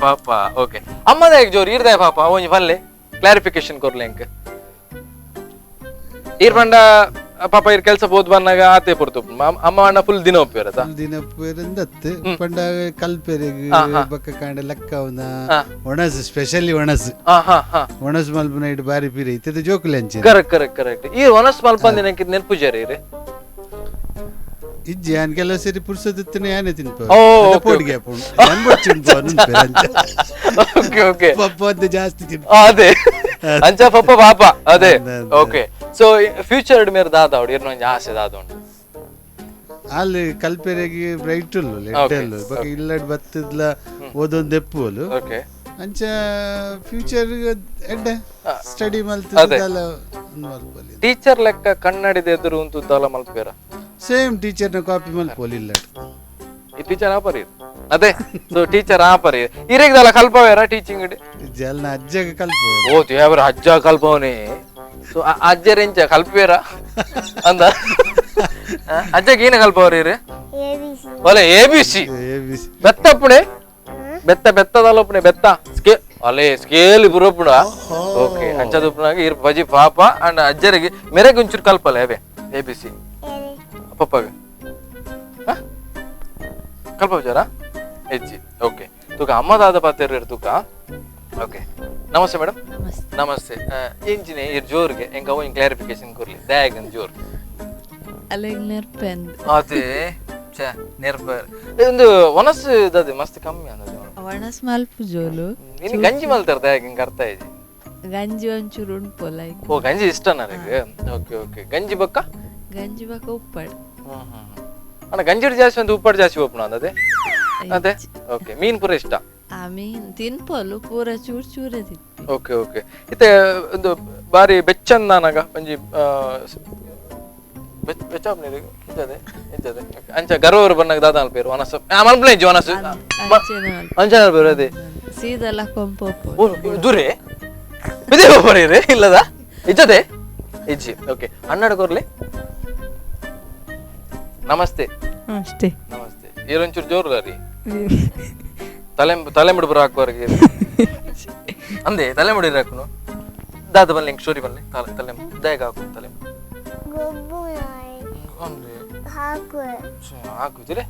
ಪಾಪ. ಓಕೆ, ಅಮ್ಮದ ಜೋರು ಈರ್ದಾಯ ಪಾಪ ಒಂಜಿ ಪಲ್ಲೆ ಕ್ಲಾರಿಫಿಕೇಶನ್ ಕೊರ್ಲೆ ಎಂಕ್. ಈರ್ ಪಂಡ ಪಾಪ ಇರ್ ಕೆಲಸ ಪೋದ್ ಬಂದಾಗ ಆತೆ ಪೊರ್ತು, ಅಮ್ಮ ಅಣ್ಣ ಫುಲ್ ದಿನ ಒಪ್ಪಿರತ್ತ?
ದಿನ ಒಪ್ಪಿರಂದತ್ತು ಪಂಡ ಕಲ್ಪೆರೆಗ್ ಬಕ್ಕ ಕಾಂಡ ಲಕ್ಕವನ ಒಣಸು, ಸ್ಪೆಷಲಿ ಒಣಸು. ಒಣಸು ಮಲ್ಪುನ ಇಟ್ಟು ಬಾರಿ ಪೀರೆ ಇತ್ತದ ಜೋಕುಲೆ ಅಂಚೆ.
Correct correct correct. ಈ ಒಣಸು ಮಲ್ಪಂದಿನ ನೆನಪು ಜಾರಿ
ಇಜ್ಜಿ ಯಾನ್ ಕೆಲವು ಸೇರಿ ಪುರ್ಸೊತ್ತಿನ ಯಾನೆ ತಿನ್ಪ.
ಓ, okay,
ಪೋಡಿಗೆ
okay okay.
ಪಪ್ಪ ಅಂತ ಜಾಸ್ತಿ ತಿನ್ಪ.
ಅದೇ ಅಂಚ ಪಪ್ಪ ಪಾಪ ಅದೇ. Okay, so future ಮೇರೆ ದಾದ ಅವಡು ಇರ್ನ ಒಂಜಿ ಆಸೆ ದಾದ ಉಂಟು?
ಅಲ್ಲಿ ಕಲ್ಪೆರೆಗೆ ಬ್ರೈಟ್ ಉಲ್ಲು ಎಡ್ಡೆಲ್ಲು ಬೊಕ ಇಲ್ಲಡ್ ಬತ್ತದ್ಲ ಓದೊಂದು ಎಪ್ಪುವಲು.
ಓಕೆ.
ಅಂಚ ಫ್ಯೂಚರ್ ಎಡ್ಡೆ ಸ್ಟಡಿ ಮಲ್ತದಲ್ಲ ಮಲ್ಪೊಲಿ.
ಟೀಚರ್ ಲೆಕ್ಕ ಕನ್ನಡಿದ ಎದುರು ಉಂಟು ದಾಲ ಮಲ್ಪೇರ?
ಸೇಮ್ ಟೀಚರ್ನ ಕಾಪಿ ಮಲ್ಪೊಲಿ ಇಲ್ಲ.
ಈ ಟೀಚರ್ ಆಪರಿ ಅದೇ. ಸೊ ಟೀಚರ್ ಆಪರಿ ಇರೇಗ್ ದಾಲ ಕಲ್ಪವೇರ ಟೀಚಿಂಗ್?
ಜಲ್ನ ಅಜ್ಜಗ ಕಲ್ಪ.
ಓ ದೇವರ, ಅಜ್ಜ ಕಲ್ಪವನೇ. ಸೊ ಅಜ್ಜರೆಂಚ ಕಲ್ಪೇರ ಅಂದ? ಅಜ್ಜಗೆ ಏನ ಕಲ್ಪವ್ರಿ?
ಎಬಿಸಿ.
ಒಲೆ ಎಬಿಸಿ.
ಎಬಿಸಿ.
ಬೆತ್ತಪ್ಪಣೆ ಬೆತ್ತ ಬೆತ್ತದಲ್ಲಪ್ಪಣೆ ಬೆತ್ತ ಸ್ಕೇ ಅಲೆ ಸ್ಕೇಲ್ ಬುರಪ್ಪುಣ. ಓಕೆ, ಅಂಚದುಪ್ಪುನಾಗ ಇರ್ ಬಜಿ ಪಾಪ ಅಂಡ್ ಅಜ್ಜರಿಗೆ ಮೆರೆಗೆ ಒಂಚೂರು ಕಲ್ಪಲ್ಲ ಅವೇ ಎಬಿಸಿ? ಪಪ್ಪಗ ಕಲ್ಪ ವಿಚಾರ ಹೆಚ್ಚಿ. ಓಕೆ, ತೂಕ ಅಮ್ಮದಾದ ಪಾತ್ರ ತೂಕ. ಓಕೆ, ನಮಸ್ತೆ ಮೇಡಮ್. ನಮಸ್ತೆ. ಇಂಜಿನಿ ಇರ್ ಜೋರ್ಗೆ ಎಂಕ ಒಂಜಿ ಕ್ಲಾರಿಫಿಕೇಶನ್ ಕೊರ್ಲಿ ದಯಾಗ್ ಜೋರ್.
ಅಲೆಗ್ ನೆರ್ಪೆಂದ್.
ಅದೇ ಛೆ ನೆರ್ಪ ಒಂದು ಒನಸ್ ದದೆ ಮಸ್ತ್ ಕಮ್ಮಿ ಅಂದದೆ.
ಒಣಸ್ ಮಲ್ಪು ಜೋಲು.
ಇನ್ನು ಗಂಜಿ ಮಲ್ತಾರ ದಯಾಗ್ ಹಿಂಗ್ ಅರ್ಥ ಇದೆ.
ಗಂಜಿ ಒಂಚೂರು ಉಂಪು ಲೈಕ್.
ಓ ಗಂಜಿ ಇಷ್ಟ ನನಗೆ. ಓಕೆ ಓಕೆ, ಗಂಜಿ ಬಕ್ಕ?
ಗಂಜಿ ಬಕ್ಕ ಉಪ್ಪಾಡು.
ಅಣ್ಣ ಗಂಜಿ ಜಾಸ್ತಿ ಒಂದು ಉಪ್ಪಾಡು ಜಾಸ್ತಿ ಒಪ್ಪಣ ಅದೇ ಅದೇ. ಓಕೆ, ಮೀನ್ ಪೂರ ಇಷ್ಟ?
ಆ ಮೀನ್ ತಿನ್ಪೋಲು ಪೂರ ಚೂರ್ ಚೂರೆ ತಿನ್ಪಿ.
Okay okay. ಇತ್ತೆ ಒಂದು ಬಾರಿ ಬೆಚ್ಚಂದಾನಾಗ ಒಂಜಿ ಬೆಚ್ಚ ಇದ್ದದೆ ಇದ್ದದೆ ಅಂಚ ಗರ್ವರು ಬನ್ನಾಗ ದಾದ ಅಲ್ಪೇರು ಒನಸು ಮಲ್ಪಲೆ ಇಜ್ಜಿ ಒನಸು ಅಂಚ ಅಲ್ಪೇರು ಅದೇ
ಸೀದಲ್ಲ ಕೊಂಪು.
ದೂರೆ ಬಿದೆ ಬರೀರಿ ಇಲ್ಲದ ಇಜ್ಜದೆ ಇಜ್ಜಿ. ಓಕೆ, ಅಣ್ಣಡ ಕೊರ್ಲಿ. ನಮಸ್ತೆ.
ನಮಸ್ತೆ.
ನಮಸ್ತೆ. ಏರೊಂಚೂರು ಜೋರು ರೀ ತಲೆ ತಲೆ ಮುಡುಬರ ಹಾಕುವರೆಗೆ ಅಂದೆ ತಲೆ ಮುಡಿ ಹಾಕುನು ದಾದ ಬನ್ನಿ ಸ್ಟೋರಿ ಬನ್ನಿ ತಲೆ ತಲೆ ದಯಗ ಹಾಕು ತಲೆ ಹಾಕು ತುಲೆ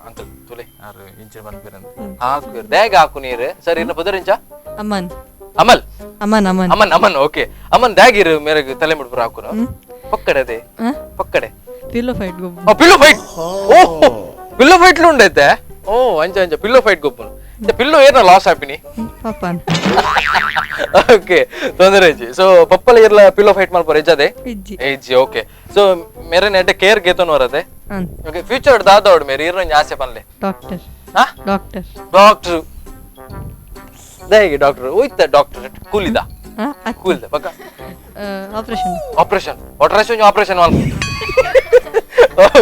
ಅಂಕಲ್ ತುಲೆ ಆರು ಇಂಚಿನ ಬಂದ್ಬಿರಂತ ಹಾಕು ದಯಗ ಹಾಕು ನೀರು ಸರ್. ಇನ್ನ ಪುದರಿಂಚ
ಅಮನ್.
ಅಮಲ್.
ಅಮನ್ ಅಮನ್
ಅಮನ್ ಅಮನ್. ಓಕೆ ಅಮನ್, ದಾಗಿರು ಮೇರೆಗೆ ತಲೆ ಮುಡುಬರ ಹಾಕುನು ಪಕ್ಕಡೆ ಅದೇ ಪಕ್ಕಡೆ
ಪಿಲ್ಲೋ ಫೈಟ್ ಗೊಬ್ಬು.
Pillow fight. ಓ ಪಿಲ್ಲೋ ಫೈಟ್ ಉಂಡೈತೆ. ಓ ಅಂಚ ಅಂಚ ಪಿಲ್ಲೋ ಫೈಟ್ ಗೊಬ್ಬನು ಪಿಲ್ಲೋ ಏನ ಲಾಸ್ ಆಪಿನಿ
ಪಪ್ಪನ್.
ಓಕೆ, ತೊಂದರೆ ಇಜ್ಜಿ. ಸೊ ಪಪ್ಪಲ ಇರ್ಲ ಪಿಲ್ಲೋ ಫೈಟ್ ಮಲ್ಪರ ಇಜ್ಜದೆ ಇಜ್ಜಿ. ಓಕೆ, ಸೊ ಮೇರೆ ನೆಡ್ಡೆ ಕೇರ್ ಗೇತೋನ್ ವರದೆ. ಓಕೆ, ಫ್ಯೂಚರ್ ದಾದೋಡ್ ಮೇರೆ ಇರ್ನ ಆಸೆ ಪನ್ಲೆ?
ಡಾಕ್ಟರ್.
ಹಾ,
ಡಾಕ್ಟರ್.
ಡಾಕ್ಟರ್ ದಯಗೆ ಡಾಕ್ಟರ್ ಹೋಯ್ತ ಡಾಕ್ಟರ್ ಕೂಲಿದ ಕೂಲಿದ ಪಕ್ಕ
operation.
Operation operation operation ಮಲ್ಪ.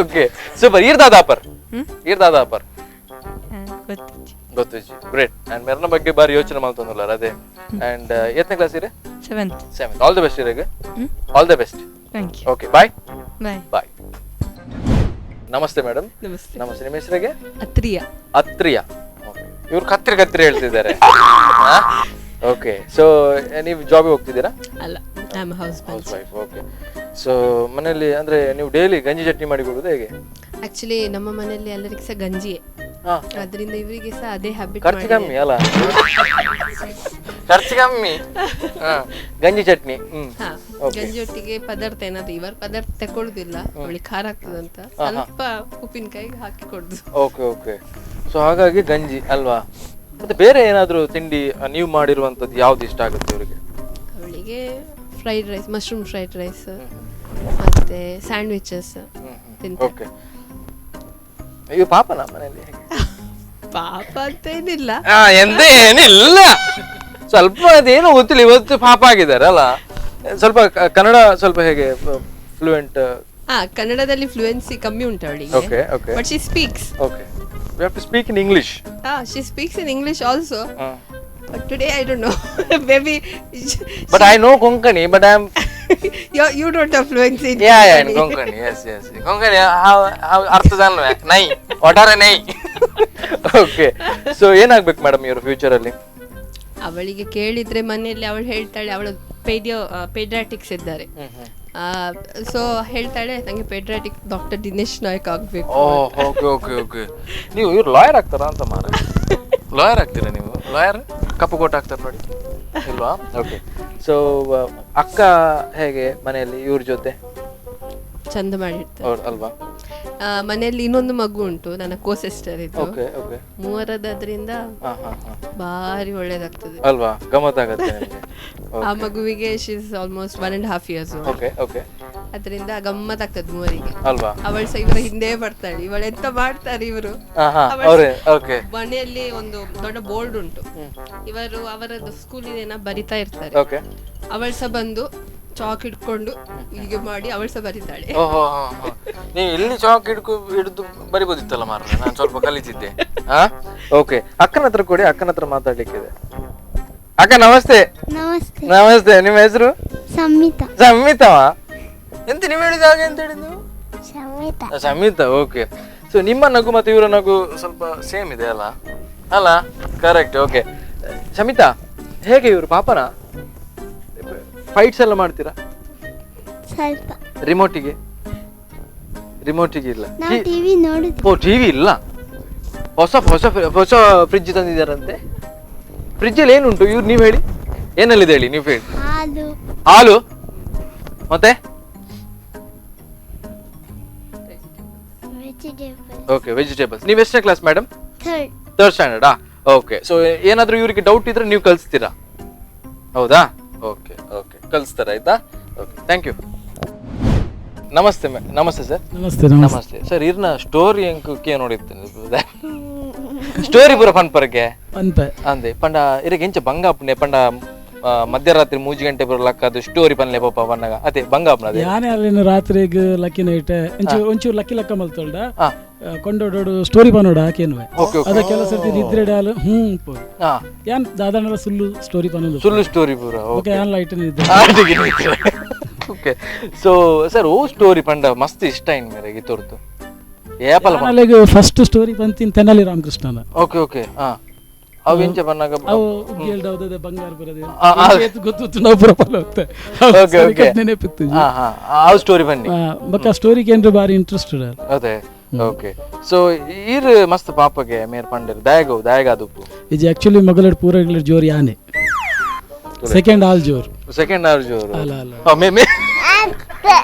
Okay super. ಇರ್ ದಾದಾಪರ್ ಇರ್ ದಾದಾಪರ್ ಗೊತ್ತಿಜ್ಜಿ. ಗ್ರೇಟ್. ಅಂಡ್ ಮೆರ್ನ ಬಗ್ಗೆ ಬಾರಿ ಯೋಚನೆ ಮಾಡ್ತಂದಲ್ಲ ಅದೇ. ಅಂಡ್ ಎತ್ತನೇ ಕ್ಲಾಸ್ ಇರೆ?
7th.
7th. All the best ಇರೆಗ್. All the best.
Thank you.
Okay, bye
bye
bye. Namaste madam.
Namaste.
Namaste. ನಿಮ್ಮ ಹೆಸರಿಗೆ?
ಅತ್ರಿಯಾ.
ಅತ್ರಿಯಾ. ಇವ್ರು ಕತ್ರಿ ಕತ್ರಿ ಹೇಳ್ತಿದ್ದಾರೆ. ಓಕೆ, ಸೊ ನೀವು ಜಾಬಿಗೆ ಹೋಗ್ತಿದ್ದೀರಾ?
ಅಲ್ಲ. I am housewife.
Okay. So ಮನೆಯಲ್ಲಿ ಅಂದ್ರೆ ನೀವು ಡೈಲಿ ಗಂಜಿ ಚಟ್ನಿ ಮಾಡಿ ಕೊಡುದು ಹೇಗೆ?
ಆಕ್ಚುಲಿ ನಮ್ಮ ಮನೆಯಲ್ಲಿ ಎಲ್ಲರಿಗೂ ಸಹ ಗಂಜಿಯೇ, ಅದರಿಂದ ಇವರಿಗೆ ಸಹ ಅದೇ ಹ್ಯಾಬಿಟ್.
ಖರ್ಚು ಕಮ್ಮಿ ಅಲ್ಲ? ಖರ್ಚು ಕಮ್ಮಿ. ಗಂಜಿ ಚಟ್ನಿ.
ಗಂಜಿಯೊಟ್ಟಿಗೆ ಪದಾರ್ಥ ಏನಾದ್ರು ಇವರು ಪದಾರ್ಥ ತಕೊಳ್ಳುದಿಲ್ಲ, ಅವಳಿಗೆ ಖಾರ ಆಗ್ತದಂತ ಸ್ವಲ್ಪ ಉಪ್ಪಿನಕಾಯಿ ಹಾಕಿ ಕೊಡುದು.
Okay okay. So ಹಾಗಾಗಿ ಗಂಜಿ ಅಲ್ವಾ? ಮತ್ತೆ ಬೇರೆ ಏನಾದ್ರು ತಿಂಡಿ ನೀವು ಮಾಡಿರುವಂತದ್ದು ಯಾವ್ದು ಇಷ್ಟ ಆಗುತ್ತೆ ಇವರಿಗೆ?
ಅವಳಿಗೆ fried rice, mushroom fried rice, ಮತ್ತೆ ಸ್ಯಾಂಡ್ವಿಚಸ್.
ಓಕೆ. ಅಯ್ಯೋ ಪಾಪನ ಮನೆಯಲ್ಲಿ?
ಪಾಪ ಅಂತ ಏನಿಲ್ಲ,
ಎಂತ ಏನಿಲ್ಲ, ಸ್ವಲ್ಪ ಅದೇನು ಗೊತ್ತಿಲ್ಲ, ಇವತ್ತು ಪಾಪ ಆಗಿದ್ದಾರೆ ಅಲ್ಲ. ಸ್ವಲ್ಪ ಕನ್ನಡ ಸ್ವಲ್ಪ ಹೇಗೆ ಫ್ಲೂಯೆಂಟ್?
ಕನ್ನಡದಲ್ಲಿ ಫ್ಲೂಯೆನ್ಸಿ ಕಮ್ಮಿ ಉಂಟು ಅವಳಿಗೆ.
Okay okay.
But she speaks.
Okay, we have to speak in English.
She speaks in English also. But today I don't know. Maybe.
But I know Konkani, but I am.
You don't have fluency in
yeah,
Konkani.
Yeah, in Konkani. Yes, yes. Konkani, how ಅರ್ಥ ಜಾನ್ವೆ? ನೈ, ಒಟ್ಟಾರೆ ನೈ. Okay. So ಏನಾಗಬೇಕು madam ಇವರು future ಅಲ್ಲಿ?
ಅವಳಿಗೆ ಕೇಳಿದ್ರೆ ಮನೆಯಲ್ಲಿ ಅವಳು ಹೇಳ್ತಾಳೆ, ಅವಳು ಪೀಡಿಯಾಟ್ರಿಕ್ಸ್ ಇದ್ದಾರೆ, ಸೊ ಹೇಳ್ತಾಳೆ ನಂಗೆ ಪೀಡಿಯಾಟ್ರಿಕ್ ಡಾಕ್ಟರ್ ದಿನೇಶ್ ನಾಯಕ್ ಆಗಬೇಕು.
Okay okay okay. ನೀವು ಇವ್ರು ಲಾಯರ್ ಆಗ್ತಾರಾ ಅಂತ ಮಾರ? ಲಾಯರ್ ಆಗ್ತೀರಾ ನೀವು? ಲಾಯರ್ ಕಪ್ಪು ಕೋಟ್ ಹಾಕ್ತಾರೆ ನೋಡಿ, ಇಲ್ವಾ? ಓಕೆ. ಸೊ ಅಕ್ಕ ಹೇಗೆ ಮನೆಯಲ್ಲಿ ಇವ್ರ ಜೊತೆ?
ಚಂದ ಮಾಡಿರ್ತಾರೆ
ಅಲ್ವಾ?
ಮನೆಯಲ್ಲಿ ಇನ್ನೊಂದು ಮಗು ಉಂಟು, ನನ್ನ ಕೋ ಸಿಸ್ಟರ್ ಇದು.
Okay okay.
ಮೂವರದಾದ್ರಿಂದ ಭಾರಿ ಒಳ್ಳೇದಾಗ್ತದೆ
ಅಲ್ವಾ? ಗಮ್ಮತ್ತಾಗತ್ತೆ
ಆ ಮಗುವಿಗೆ. She is almost 1.5 years.
Okay okay.
ಅದರಿಂದ ಗಮ್ಮತ್ತಾಗ್ತದೆ ಮೂವರಿಗೆ
ಅಲ್ವಾ?
ಅವಳು ಸಹ ಇವರ ಹಿಂದೆ ಬರ್ತಾಳೆ, ಇವಳು ಎಂತ ಮಾಡ್ತಾರೆ ಇವರು. ಮನೆಯಲ್ಲಿ ಒಂದು ದೊಡ್ಡ ಬೋರ್ಡ್ ಉಂಟು, ಇವರು ಅವರದ್ದು ಸ್ಕೂಲಿನ ಬರಿತಾ ಇರ್ತಾರೆ. ಅವಳು ಸಹ ಬಂದು ಚಾಕ್ ಹಿಡ್ಕೊಂಡು ಹೀಗೆ ಮಾಡಿ ಅವಳು ಸಹ ಬರಿತಾಳೆ.
ನೀವು ಇಲ್ಲಿ ಚಾಕ್ ಹಿಡಿದು ಬರಿಬೋದಿತ್ತಲ್ಲ ಮಾರ್ರೆ, ನಾನು ಸ್ವಲ್ಪ ಕಲಿತಿದ್ದೆ. ಓಕೆ, ಅಕ್ಕನ ಹತ್ರ ಕೊಡಿ, ಅಕ್ಕನ ಹತ್ರ ಮಾತಾಡ್ಲಿಕ್ಕಿದೆ. ಅಕ್ಕ ನಮಸ್ತೆ.
ನಮಸ್ತೆ.
ನಮಸ್ತೆ, ನಿಮ್ಮ ಹೆಸರು?
ಸಂಮಿತಾ.
ಸಂಮಿತವಾ? ಎಂತ ನೀವು ಹೇಳಿದ ಹಾಗೆ ಎಂತ ಹೇಳಿದ್ದು?
ಸಂಮಿತಾ.
ಸಂಮಿತಾ, ಓಕೆ. ಸೊ ನಿಮ್ಮ ನಗು ಮತ್ತು ಇವರ ನಗು ಸ್ವಲ್ಪ ಸೇಮ್ ಇದೆ ಅಲ್ಲ? ಅಲ್ಲ, ಕರೆಕ್ಟ್. ಓಕೆ ಶಮಿತಾ, ಹೇಗೆ ಇವರು ಪಾಪನ ಫೈಟ್ಸ್ ಎಲ್ಲ ಮಾಡ್ತೀರಾ?
ಸ್ವಲ್ಪ.
ರಿಮೋಟಿಗೆ? ರಿಮೋಟಿಗೆ ಇಲ್ಲ.
ನಾವು ಟಿವಿ ನೋಡುದು.
ಓ, ಟಿವಿ ಇಲ್ಲ. ಹೊಸ ಹೊಸ ಹೊಸ ಫ್ರಿಡ್ಜ್ ತಂದಿದ್ದಾರಂತೆ. ಫ್ರಿಡ್ಜಲ್ಲಿ ಏನುಂಟು ಇವ್ರು ನೀವು ಹೇಳಿ, ಏನೆಲ್ಲಿದೆ ಹೇಳಿ ನೀವು ಹೇಳಿ.
ಹಾಲು.
ಹಾಲು ಮತ್ತೆ ಓಕೆ, ವೆಜಿಟೇಬಲ್ಸ್. ನೀವು ಎಷ್ಟನೇ class madam? Third ಸ್ಟ್ಯಾಂಡರ್ಡಾ? Okay. So ಏನಾದರೂ ಇವರಿಗೆ ಡೌಟ್ ಇದ್ರೆ ನೀವು ಕಲಿಸ್ತೀರಾ? ಹೌದಾ? ಓಕೆ ಓಕೆ, ಕಲಿಸ್ತಾರೆ ಆಯ್ತಾ? Okay, thank you. Namaste namaste sir.
Namaste
namaste sir. ಇರ್ನ ಸ್ಟೋರಿ ಅಂಕಕ್ಕೆ ನೋಡಿರ್ತೇನೆ, ಸ್ಟೋರಿ ಪೂರ ಪನ್ಪರ್ಗೆ
ಪನ್ಪೆ
ಅಂದೆ ಪಂಡ ಇರಕ್ಕೆ ಎಂಚ ಬಂಗಾಪುನೆ ಪಂಡ ಮಧ್ಯರಾತ್ರಿ 3 ಗಂಟೆ ಬರಲಕ್ಕ ಅದು ಸ್ಟೋರಿ ಪನ್ಲೆ ಪಾಪ ಪನ್ನಗ ಅದೇ ಬಂಗಾಪುನ ಅದೇ
ಯಾನೆ ಅಲ್ಲಿನ ರಾತ್ರಿಗ್ ಲಕ್ಕಿ ನೈಟ್ ಒಂಚೂರು ಲಕ್ಕಿ ಲಕ್ಕ ಮಲ್ತೊಂಡ ಕೊಂಡೋಡೋಡು ಸ್ಟೋರಿ ಪನೋಡ ಹಾಕೇನುವೆ ಅದ ಕೆಲಸ ಸರ್ತಿ ನಿದ್ರೆ ಡಾಲು ಹ್ಮ್ ಪೋ ಯಾನ್ ದಾದನರ ಸುಳ್ಳು ಸ್ಟೋರಿ ಪನೋದು,
ಸುಳ್ಳು ಸ್ಟೋರಿ ಪೂರ.
ಓಕೆ, ಯಾನ್ ಲೈಟ್ ನಿದ್ರೆ.
Okay. So sir ಓ ಸ್ಟೋರಿ ಪಂಡ ಮಸ್ತ್ ಇಷ್ಟ ಇನ್ ಮೇರೆಗೆ ತೋರ್ತು ಏಪಲ
ಫಸ್ಟ್ ಸ್ಟೋರಿ ಬಂತಿನ್ ತೆನಾಲಿ ರಾಮಕೃಷ್ಣನ.
Okay okay. ಅವು ಎಂಚ ಬನ್ನಾಗ
ಅವು ಉಗ್ಗೇಲ್ಡವದ ಬಂಗಾರ ಬರದೆ ಗೊತ್ತು ನಾವು ಪೂರ ಪಲ ಹೋಗ್ತೆ.
Okay okay,
ನೆನಪಿತ್ತು.
ಹಾ ಹಾ, ಆ ಸ್ಟೋರಿ ಬನ್ನಿ
ಬಕ್ಕ ಸ್ಟೋರಿಗೆ ಏನ್ರ ಬಾರಿ ಇಂಟ್ರೆಸ್ಟ್
ಅದೇ. ಓಕೆ. ಸೊ ಈರ್ ಮಸ್ತ್ ಪಾಪಗೆ ಮೇರ್ ಪಂಡರ್ ದಯಗೋ ದಯಗಾದುಪ್ಪು
ಇದು ಆಕ್ಚುಲಿ ಮಗಲಡ್ ಪೂರಗಳ ಜೋರ್ ಯಾನೆ, ಸೆಕೆಂಡ್ ಆಲ್ ಜೋರ್,
ಸೆಕೆಂಡ್ ಆಲ್ ಜೋರ್
ಅಲ್ಲ ಅಲ್ಲ
ಮೇ ಮೇ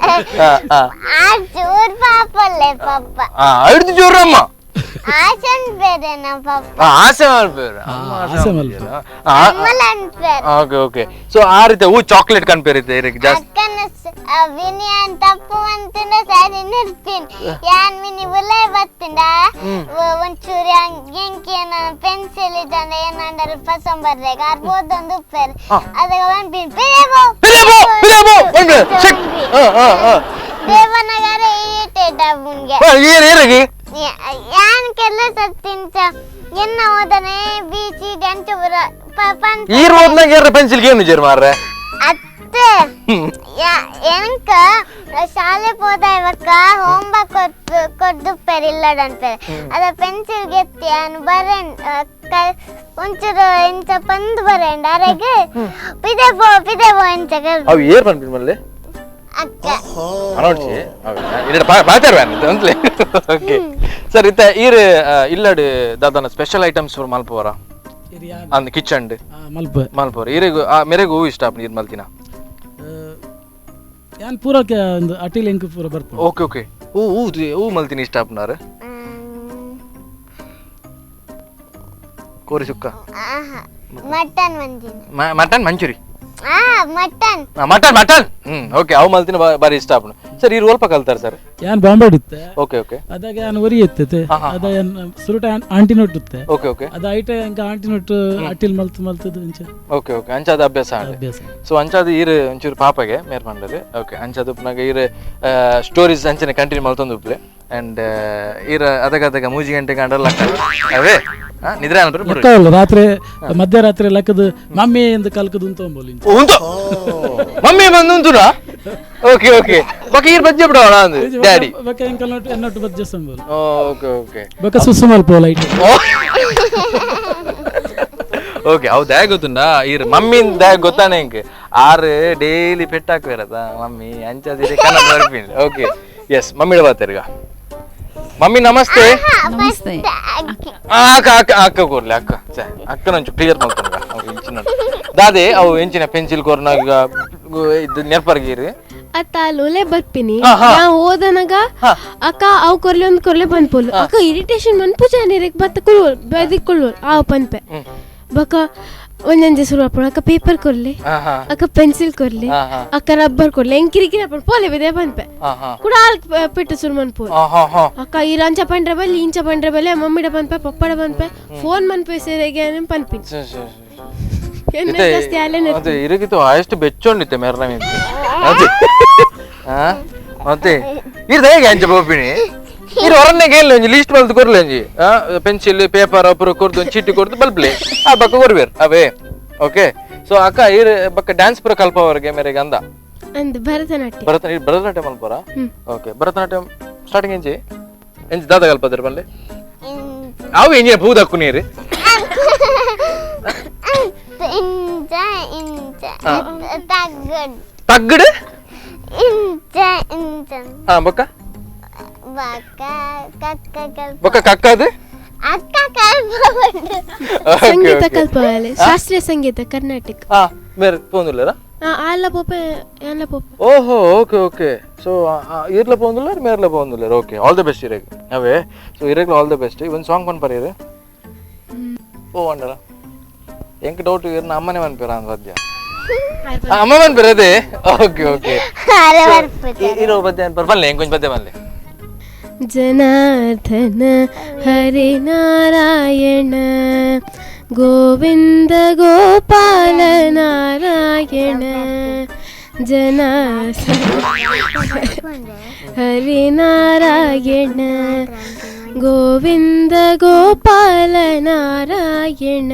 ಆ ಜೋರ್ ಪಾಪಲ್ಲೇ ಪಾಪ.
ಐದು ಜೋರಮ್ಮ
ಆಸೆ ಬೇರೆನಾ ಪಾಪ?
ಆಸೆ ಮಲ್ಪೇರು,
ಆಸೆ ಮಲ್ಪೇರು.
Okay okay. So ಆ ರೀತಿ ಹೂ ಚಾಕ್ಲೇಟ್ ಕನ್ಪೇರಿದೆ ಇರಕ್ಕೆ ಜಾಸ್ತಿ.
ಅಕ್ಕನ ವಿನಿಯನ್ ತಪ್ಪು ಅಂತಿನ ಸರಿ ನಿರ್ಪಿನ್ ಯಾನ್ ಮಿನಿ ಉಲೈ ಬತ್ತಿಂಡ ಒಂಚೂರು ಎಂಕೇನ ಪೆನ್ಸಿಲ್ ಇದ್ದಂಡ ಏನಂಡಲ್ ಪಸಂಬರ್ರೆ ಅರ್ಬೋದೊಂದು ಉಪ್ಪೇರು ಅದಕ್ಕೆ ಒಂದ್ಪಿನ್ ಪಿರೇಬೋ
ಪಿರೇಬೋ ಪಿರೇಬೋ ಒಂದು ಚೆಕ್.
ದೇವನಗರ ಇರಿಟೇಟ್ ಆಗುನ್ಗೆ
ಏರಿಗೆ
ಯಾನ್ ಕೆಲಸ ತಿಂತ ಎನ್ನ ಓದನೆ ಬೀಚಿ ಗಂಟು ಪಂತ
ಈರ್ ಓದ್ನಾಗ ಏರ ಪೆನ್ಸಿಲ್ ಏನು ಜೇರ್ ಮಾರ್ರೆ
ಅತ್ತೆ ಎಂಕ ಶಾಲೆ ಪೋದ ಇವಕ್ಕ ಹೋಮ್ವರ್ಕ್ ಕೊಡ್ದುಪ್ಪೇರು ಇಲ್ಲಡನ್ಪೇರು ಅದ ಪೆನ್ಸಿಲ್ ಗೆತ್ತಿ ಯಾನ್ ಬರೆನ್ ಒಂಚೂರು ಎಂಚ ಪಂದ್ ಬರಂಡ ಅರೆಗ್ ಪಿದೆ ಪೋ ಪಿದೆ ಪೋ ಎಂಚ
ಅವು ಏರ್ ಪನ್ಪಿನ ಮಲ್ಲೆ
ಅಕ್ಕ
ಅನೋಡ್ಚಿ ಇರಡ ಪಾತೆರ್ವೆ ಅಂತಲೇ. ಓಕೆ ಸರ್, ಇತ್ತ ಈರ್ ಇಲ್ಲಡ್ ದಾದಾನ ಸ್ಪೆಷಲ್ ಐಟಮ್ಸ್ ಮಲ್ಪುವರ ಅಂದ್ ಕಿಚನ್
ಮಲ್ಪ
ಮಲ್ಪುವರ ಈರೆಗು ಮೆರೆಗು ಹೂ ಇಷ್ಟ ಆಪುಂಡು ಈರ್ ಮಲ್ತಿನ?
ಯಾನ್ ಪೂರ ಒಂದು ಅಟಿಲ್ ಎಂಕ್ ಪೂರ ಬರ್ಪುಂಡು.
ಓಕೆ ಓಕೆ, ಹೂ ಹೂ ಹೂ ಮಲ್ತಿನ ಇಷ್ಟ ಆಪುನಾರ್? ಕೋರಿ ಸುಕ್ಕ,
mutton manchurian,
mutton manchurian,
mutton
mutton mutton. Okay, ಅವು ಮಲ್ತಿನ ಬಾರಿ ಇಷ್ಟ ಆಪುಂಡು. ಸರ್ ಈ ರೋಲ್ಪ ಕಲ್ತಾರ ಸರ್?
ಯಾನ್ ಬಾಂಬೆ ಇತ್ತೆ.
ಓಕೆ ಓಕೆ,
ಅದಾಗ ಯಾನ್ ಒರಿ ಎತ್ತತೆ ಅದ ಯಾನ್ ಸುರುಟ ಆಂಟಿ ನೊಟ್ಟುತ್ತೆ.
ಓಕೆ ಓಕೆ,
ಅದ ಐಟ ಎಂಕ ಆಂಟಿ ನೊಟ್ಟು ಅಟಿಲ್ ಮಲ್ತು ಮಲ್ತದ ಅಂಚ.
ಓಕೆ ಓಕೆ, ಅಂಚಾದ ಅಭ್ಯಾಸ ಅಭ್ಯಾಸ. ಸೊ ಅಂಚಾದ ಈರ್ ಒಂಚೂರು ಪಾಪಗೆ ಮೇರ್ ಪಂಡರು. ಓಕೆ, ಅಂಚಾದ ಉಪ್ಪುನಾಗ ಈರ್ ಸ್ಟೋರೀಸ್ ಅಂಚನೆ ಕಂಟಿನ್ಯೂ ಮಲ್ತೊಂದು ಉಪ್ಪಲೆ. ಅಂಡ್ ಈರ್ ಅದಗ ಅದಗ 3 ಗಂಟೆಗೆ ಅಂಡರ್ ಲಕ್ಕ ಅವೇ ನಿದ್ರೆ
ಅಲ್ಲ, ರಾತ್ರಿ ಮಧ್ಯರಾತ್ರಿ ಲಕ್ಕದ ಮಮ್ಮಿ ಎಂದು ಕಲ್ಕದು ಉಂತೊಂಬೋಲಿ
ಮಮ್ಮಿ ಬಂದು ಉಂತುನಾ? ಓಕೆ ಓಕೆ, ಬಕ ಈರ್ ಬಜ್ಜೆ ಬಿಡೋಣ ಅಂದು ಡ್ಯಾಡಿ
ಬಕ ಎಂಕಲ್ ನೋಟ್ ಎನ್ನೊಟ್ಟು ಬಜ್ಜೆ ಸಂಬೋಲ್.
ಓಕೆ ಓಕೆ,
ಬಕ ಸುಸು ಮಲ್ಪ ಲೈಟ್.
ಓಕೆ, ಅವು ದ್ಯಾಗ ಗೊತ್ತುಂಡಾ ಈರ್ ಮಮ್ಮಿ ದ್ಯಾಗ ಗೊತ್ತಾನೆ ಇಂಕ್ ಆರು ಡೈಲಿ ಪೆಟ್ ಹಾಕುವಿರದ ಮಮ್ಮಿ ಅಂಚಾದಿರಿ ಕನ್ನಡ ಬರ್ಪಿನಿ. ಓಕೆ ಎಸ್, ಮಮ್ಮಿಡ ಬಾತೇರ್ಗ. ಮಮ್ಮಿ ನಮಸ್ತೆ.
ನಮಸ್ತೆ.
ಅಕ್ಕ ಅಕ್ಕ ಅಕ್ಕ ಕೊರ್ಲಿ ಅಕ್ಕ ಅಕ್ಕನ ಒಂಚೂರು ಕ್ಲಿಯರ್ ಮಾಡ್ಕೊಂಡ ಎಂಚಿನ ದಾದೆ ಅವು ಎಂಚಿನ ಪೆನ್ಸಿಲ್ ಕೊರ್ನಾಗ ಇದು ನೆರ್ಪರ್ಗೀರಿ
ಅತ್ತ ಲೋಲೆ ಬರ್ಪಿನಿ ನಾ ಓದನಗ ಅಕ್ಕ ಅವು ಕೊರ್ಲೆ ಒಂದ್ ಕೊರ್ಲೆ ಬಂದ್ಪೋಲು ಅಕ್ಕ ಇರಿಟೇಷನ್ ಮನ್ಪುಜಾನಿರಕ್ ಬತ್ತ ಕುಲ್ವೋಲ್ ಬದಿ ಕುಲ್ವೋಲ್ ಆವ್ ಪನ್ಪೆ ಬಕ ಒಂದೊಂದೇ ಶುರು ಆಪುಂಡು ಅಕ್ಕ ಪೇಪರ್ ಕೊರ್ಲೆ ಅಕ್ಕ ಪೆನ್ಸಿಲ್ ಕೊರ್ಲೆ ಅಕ್ಕ ರಬ್ಬರ್ ಕೊರ್ಲೆ ಎಂಕ್ ಕಿರಿಕಿರಿ ಆಪುಂಡು ಪೋಲೆ ಬಿದೆ ಪನ್ಪೆ ಕೂಡ ಆಲ್ ಪೆಟ್ಟು ಶುರು ಮನ್ಪೋಲು ಅಕ್ಕ ಈ ರಂಚ ಪಂಡ್ರೆ ಬಲ್ಲಿ ಇಂಚ ಪಂಡ್ರೆ ಬಲ್ಲೆ ಮಮ್ಮಿಡ ಪನ್ಪೆ ಪಪ್ಪಡ ಪನ್ಪೆ ಫೋನ್ ಮನ್ಪೆ ಸೇರೆಗೆ ಪನ್ಪಿನಿ
ಇರಗಿತ್ತು ಅಷ್ಟು ಬೆಚ್ಚೊಂಡಿತ್ತೆ ಮೇರ್ನ ಮತ್ತೆ ಇರ್ದ ಹೇಗೆ ಅಂಚ ಪೋಪಿನಿ ಇರು ಹೊರನ್ನೇ ಕೇಳಲಿ ಒಂಜಿ ಲಿಸ್ಟ್ ಮಲ್ತು ಕೊರ್ಲೆ ಒಂಜಿ ಪೆನ್ಸಿಲ್ ಪೇಪರ್ ಅಪುರ ಕೊರ್ದು ಒಂಜಿ ಚೀಟಿ ಕೊರ್ದು ಬಲ್ಪ್ಲೆ ಆ ಬಕ್ಕ ಕೊರ್ಬೇರು ಅವೇ. ಓಕೆ, ಸೊ ಅಕ್ಕ ಇರ್ ಬಕ್ಕ ಡ್ಯಾನ್ಸ್ ಪೂರ ಕಲ್ಪವರೆಗೆ ಮೇರೆಗೆ ಅಂದ
ಅಂದ್ ಭರತನಾಟ್ಯ
ಭರತನಾಟ್ಯ ಮಲ್ಪರ. ಓಕೆ, ಭರತನಾಟ್ಯಂ ಸ್ಟಾರ್ಟಿಂಗ್ ಎಂಜಿ ಎಂಜಿ ದಾದ ಕಲ್ಪದಿರ ಬಲ್ಲೆ ಅವು ಎಂಜಿ ಪೂದಕ್ಕು ನೀರು
ಇಂಚ ಇಂಚ ತಗ್ಗಡ್
ತಗ್ಗಡ್
ಇಂಚ ಇಂಚ
ಬೊಕ್ಕ
ಬೊಕ್ಕ ಕಕ್ಕ
ಬೊಕ್ಕ ಕಕ್ಕದು
ಅಕ್ಕ ಕಲ್ಪವಡು
ಸಂಗೀತ ಕಲ್ಪವಲೆ ಶಾಸ್ತ್ರೀಯ ಸಂಗೀತ ಕರ್ನಾಟಕ
ಮೇರೆ ಪೋಂದುಲ್ಲೇರಾ
ಆಲ್ಲ ಪೋಪೆ ಎಲ್ಲ ಪೋಪೆ.
ಓಹೋ okay okay, so ಇರ್ಲ ಪೋಂದುಲ್ಲಾರ ಮೇರ್ಲ ಪೋಂದುಲ್ಲೇರ. Okay, all the best ಇರೇಗ್ ಅವೇ. ಸೊ ಇರೇಗ್ಲ all the best. ಒಂದು ಸಾಂಗ್ ಪನ್ಪರ ಇರು ಓ ಅಂಡರ ಎಂಕ್ ಡೌಟ್ ಇರ್ನ ಅಮ್ಮನೆ ಮನ್ಪೇರ ಅಂದ ಪದ್ಯ ಅಮ್ಮ ಮನ್ಪೇರ ಅದೇ. ಓಕೆ ಓಕೆ, ಇರೋ ಪದ್ಯ ಅನ್ಪರ್ ಬಲ್ಲೆ ಎಂಕೊಂಚ ಪದ್ಯ ಬಲ್ಲೆ.
ಜನಾರ್ದನ ಹರಿ ನಾರಾಯಣ ಗೋವಿಂದ ಗೋಪಾಲ ನಾರಾಯಣ ಜನಾರ್ದನ ಹರಿ ನಾರಾಯಣ ಗೋವಿಂದ ಗೋಪಾಲ ನಾರಾಯಣ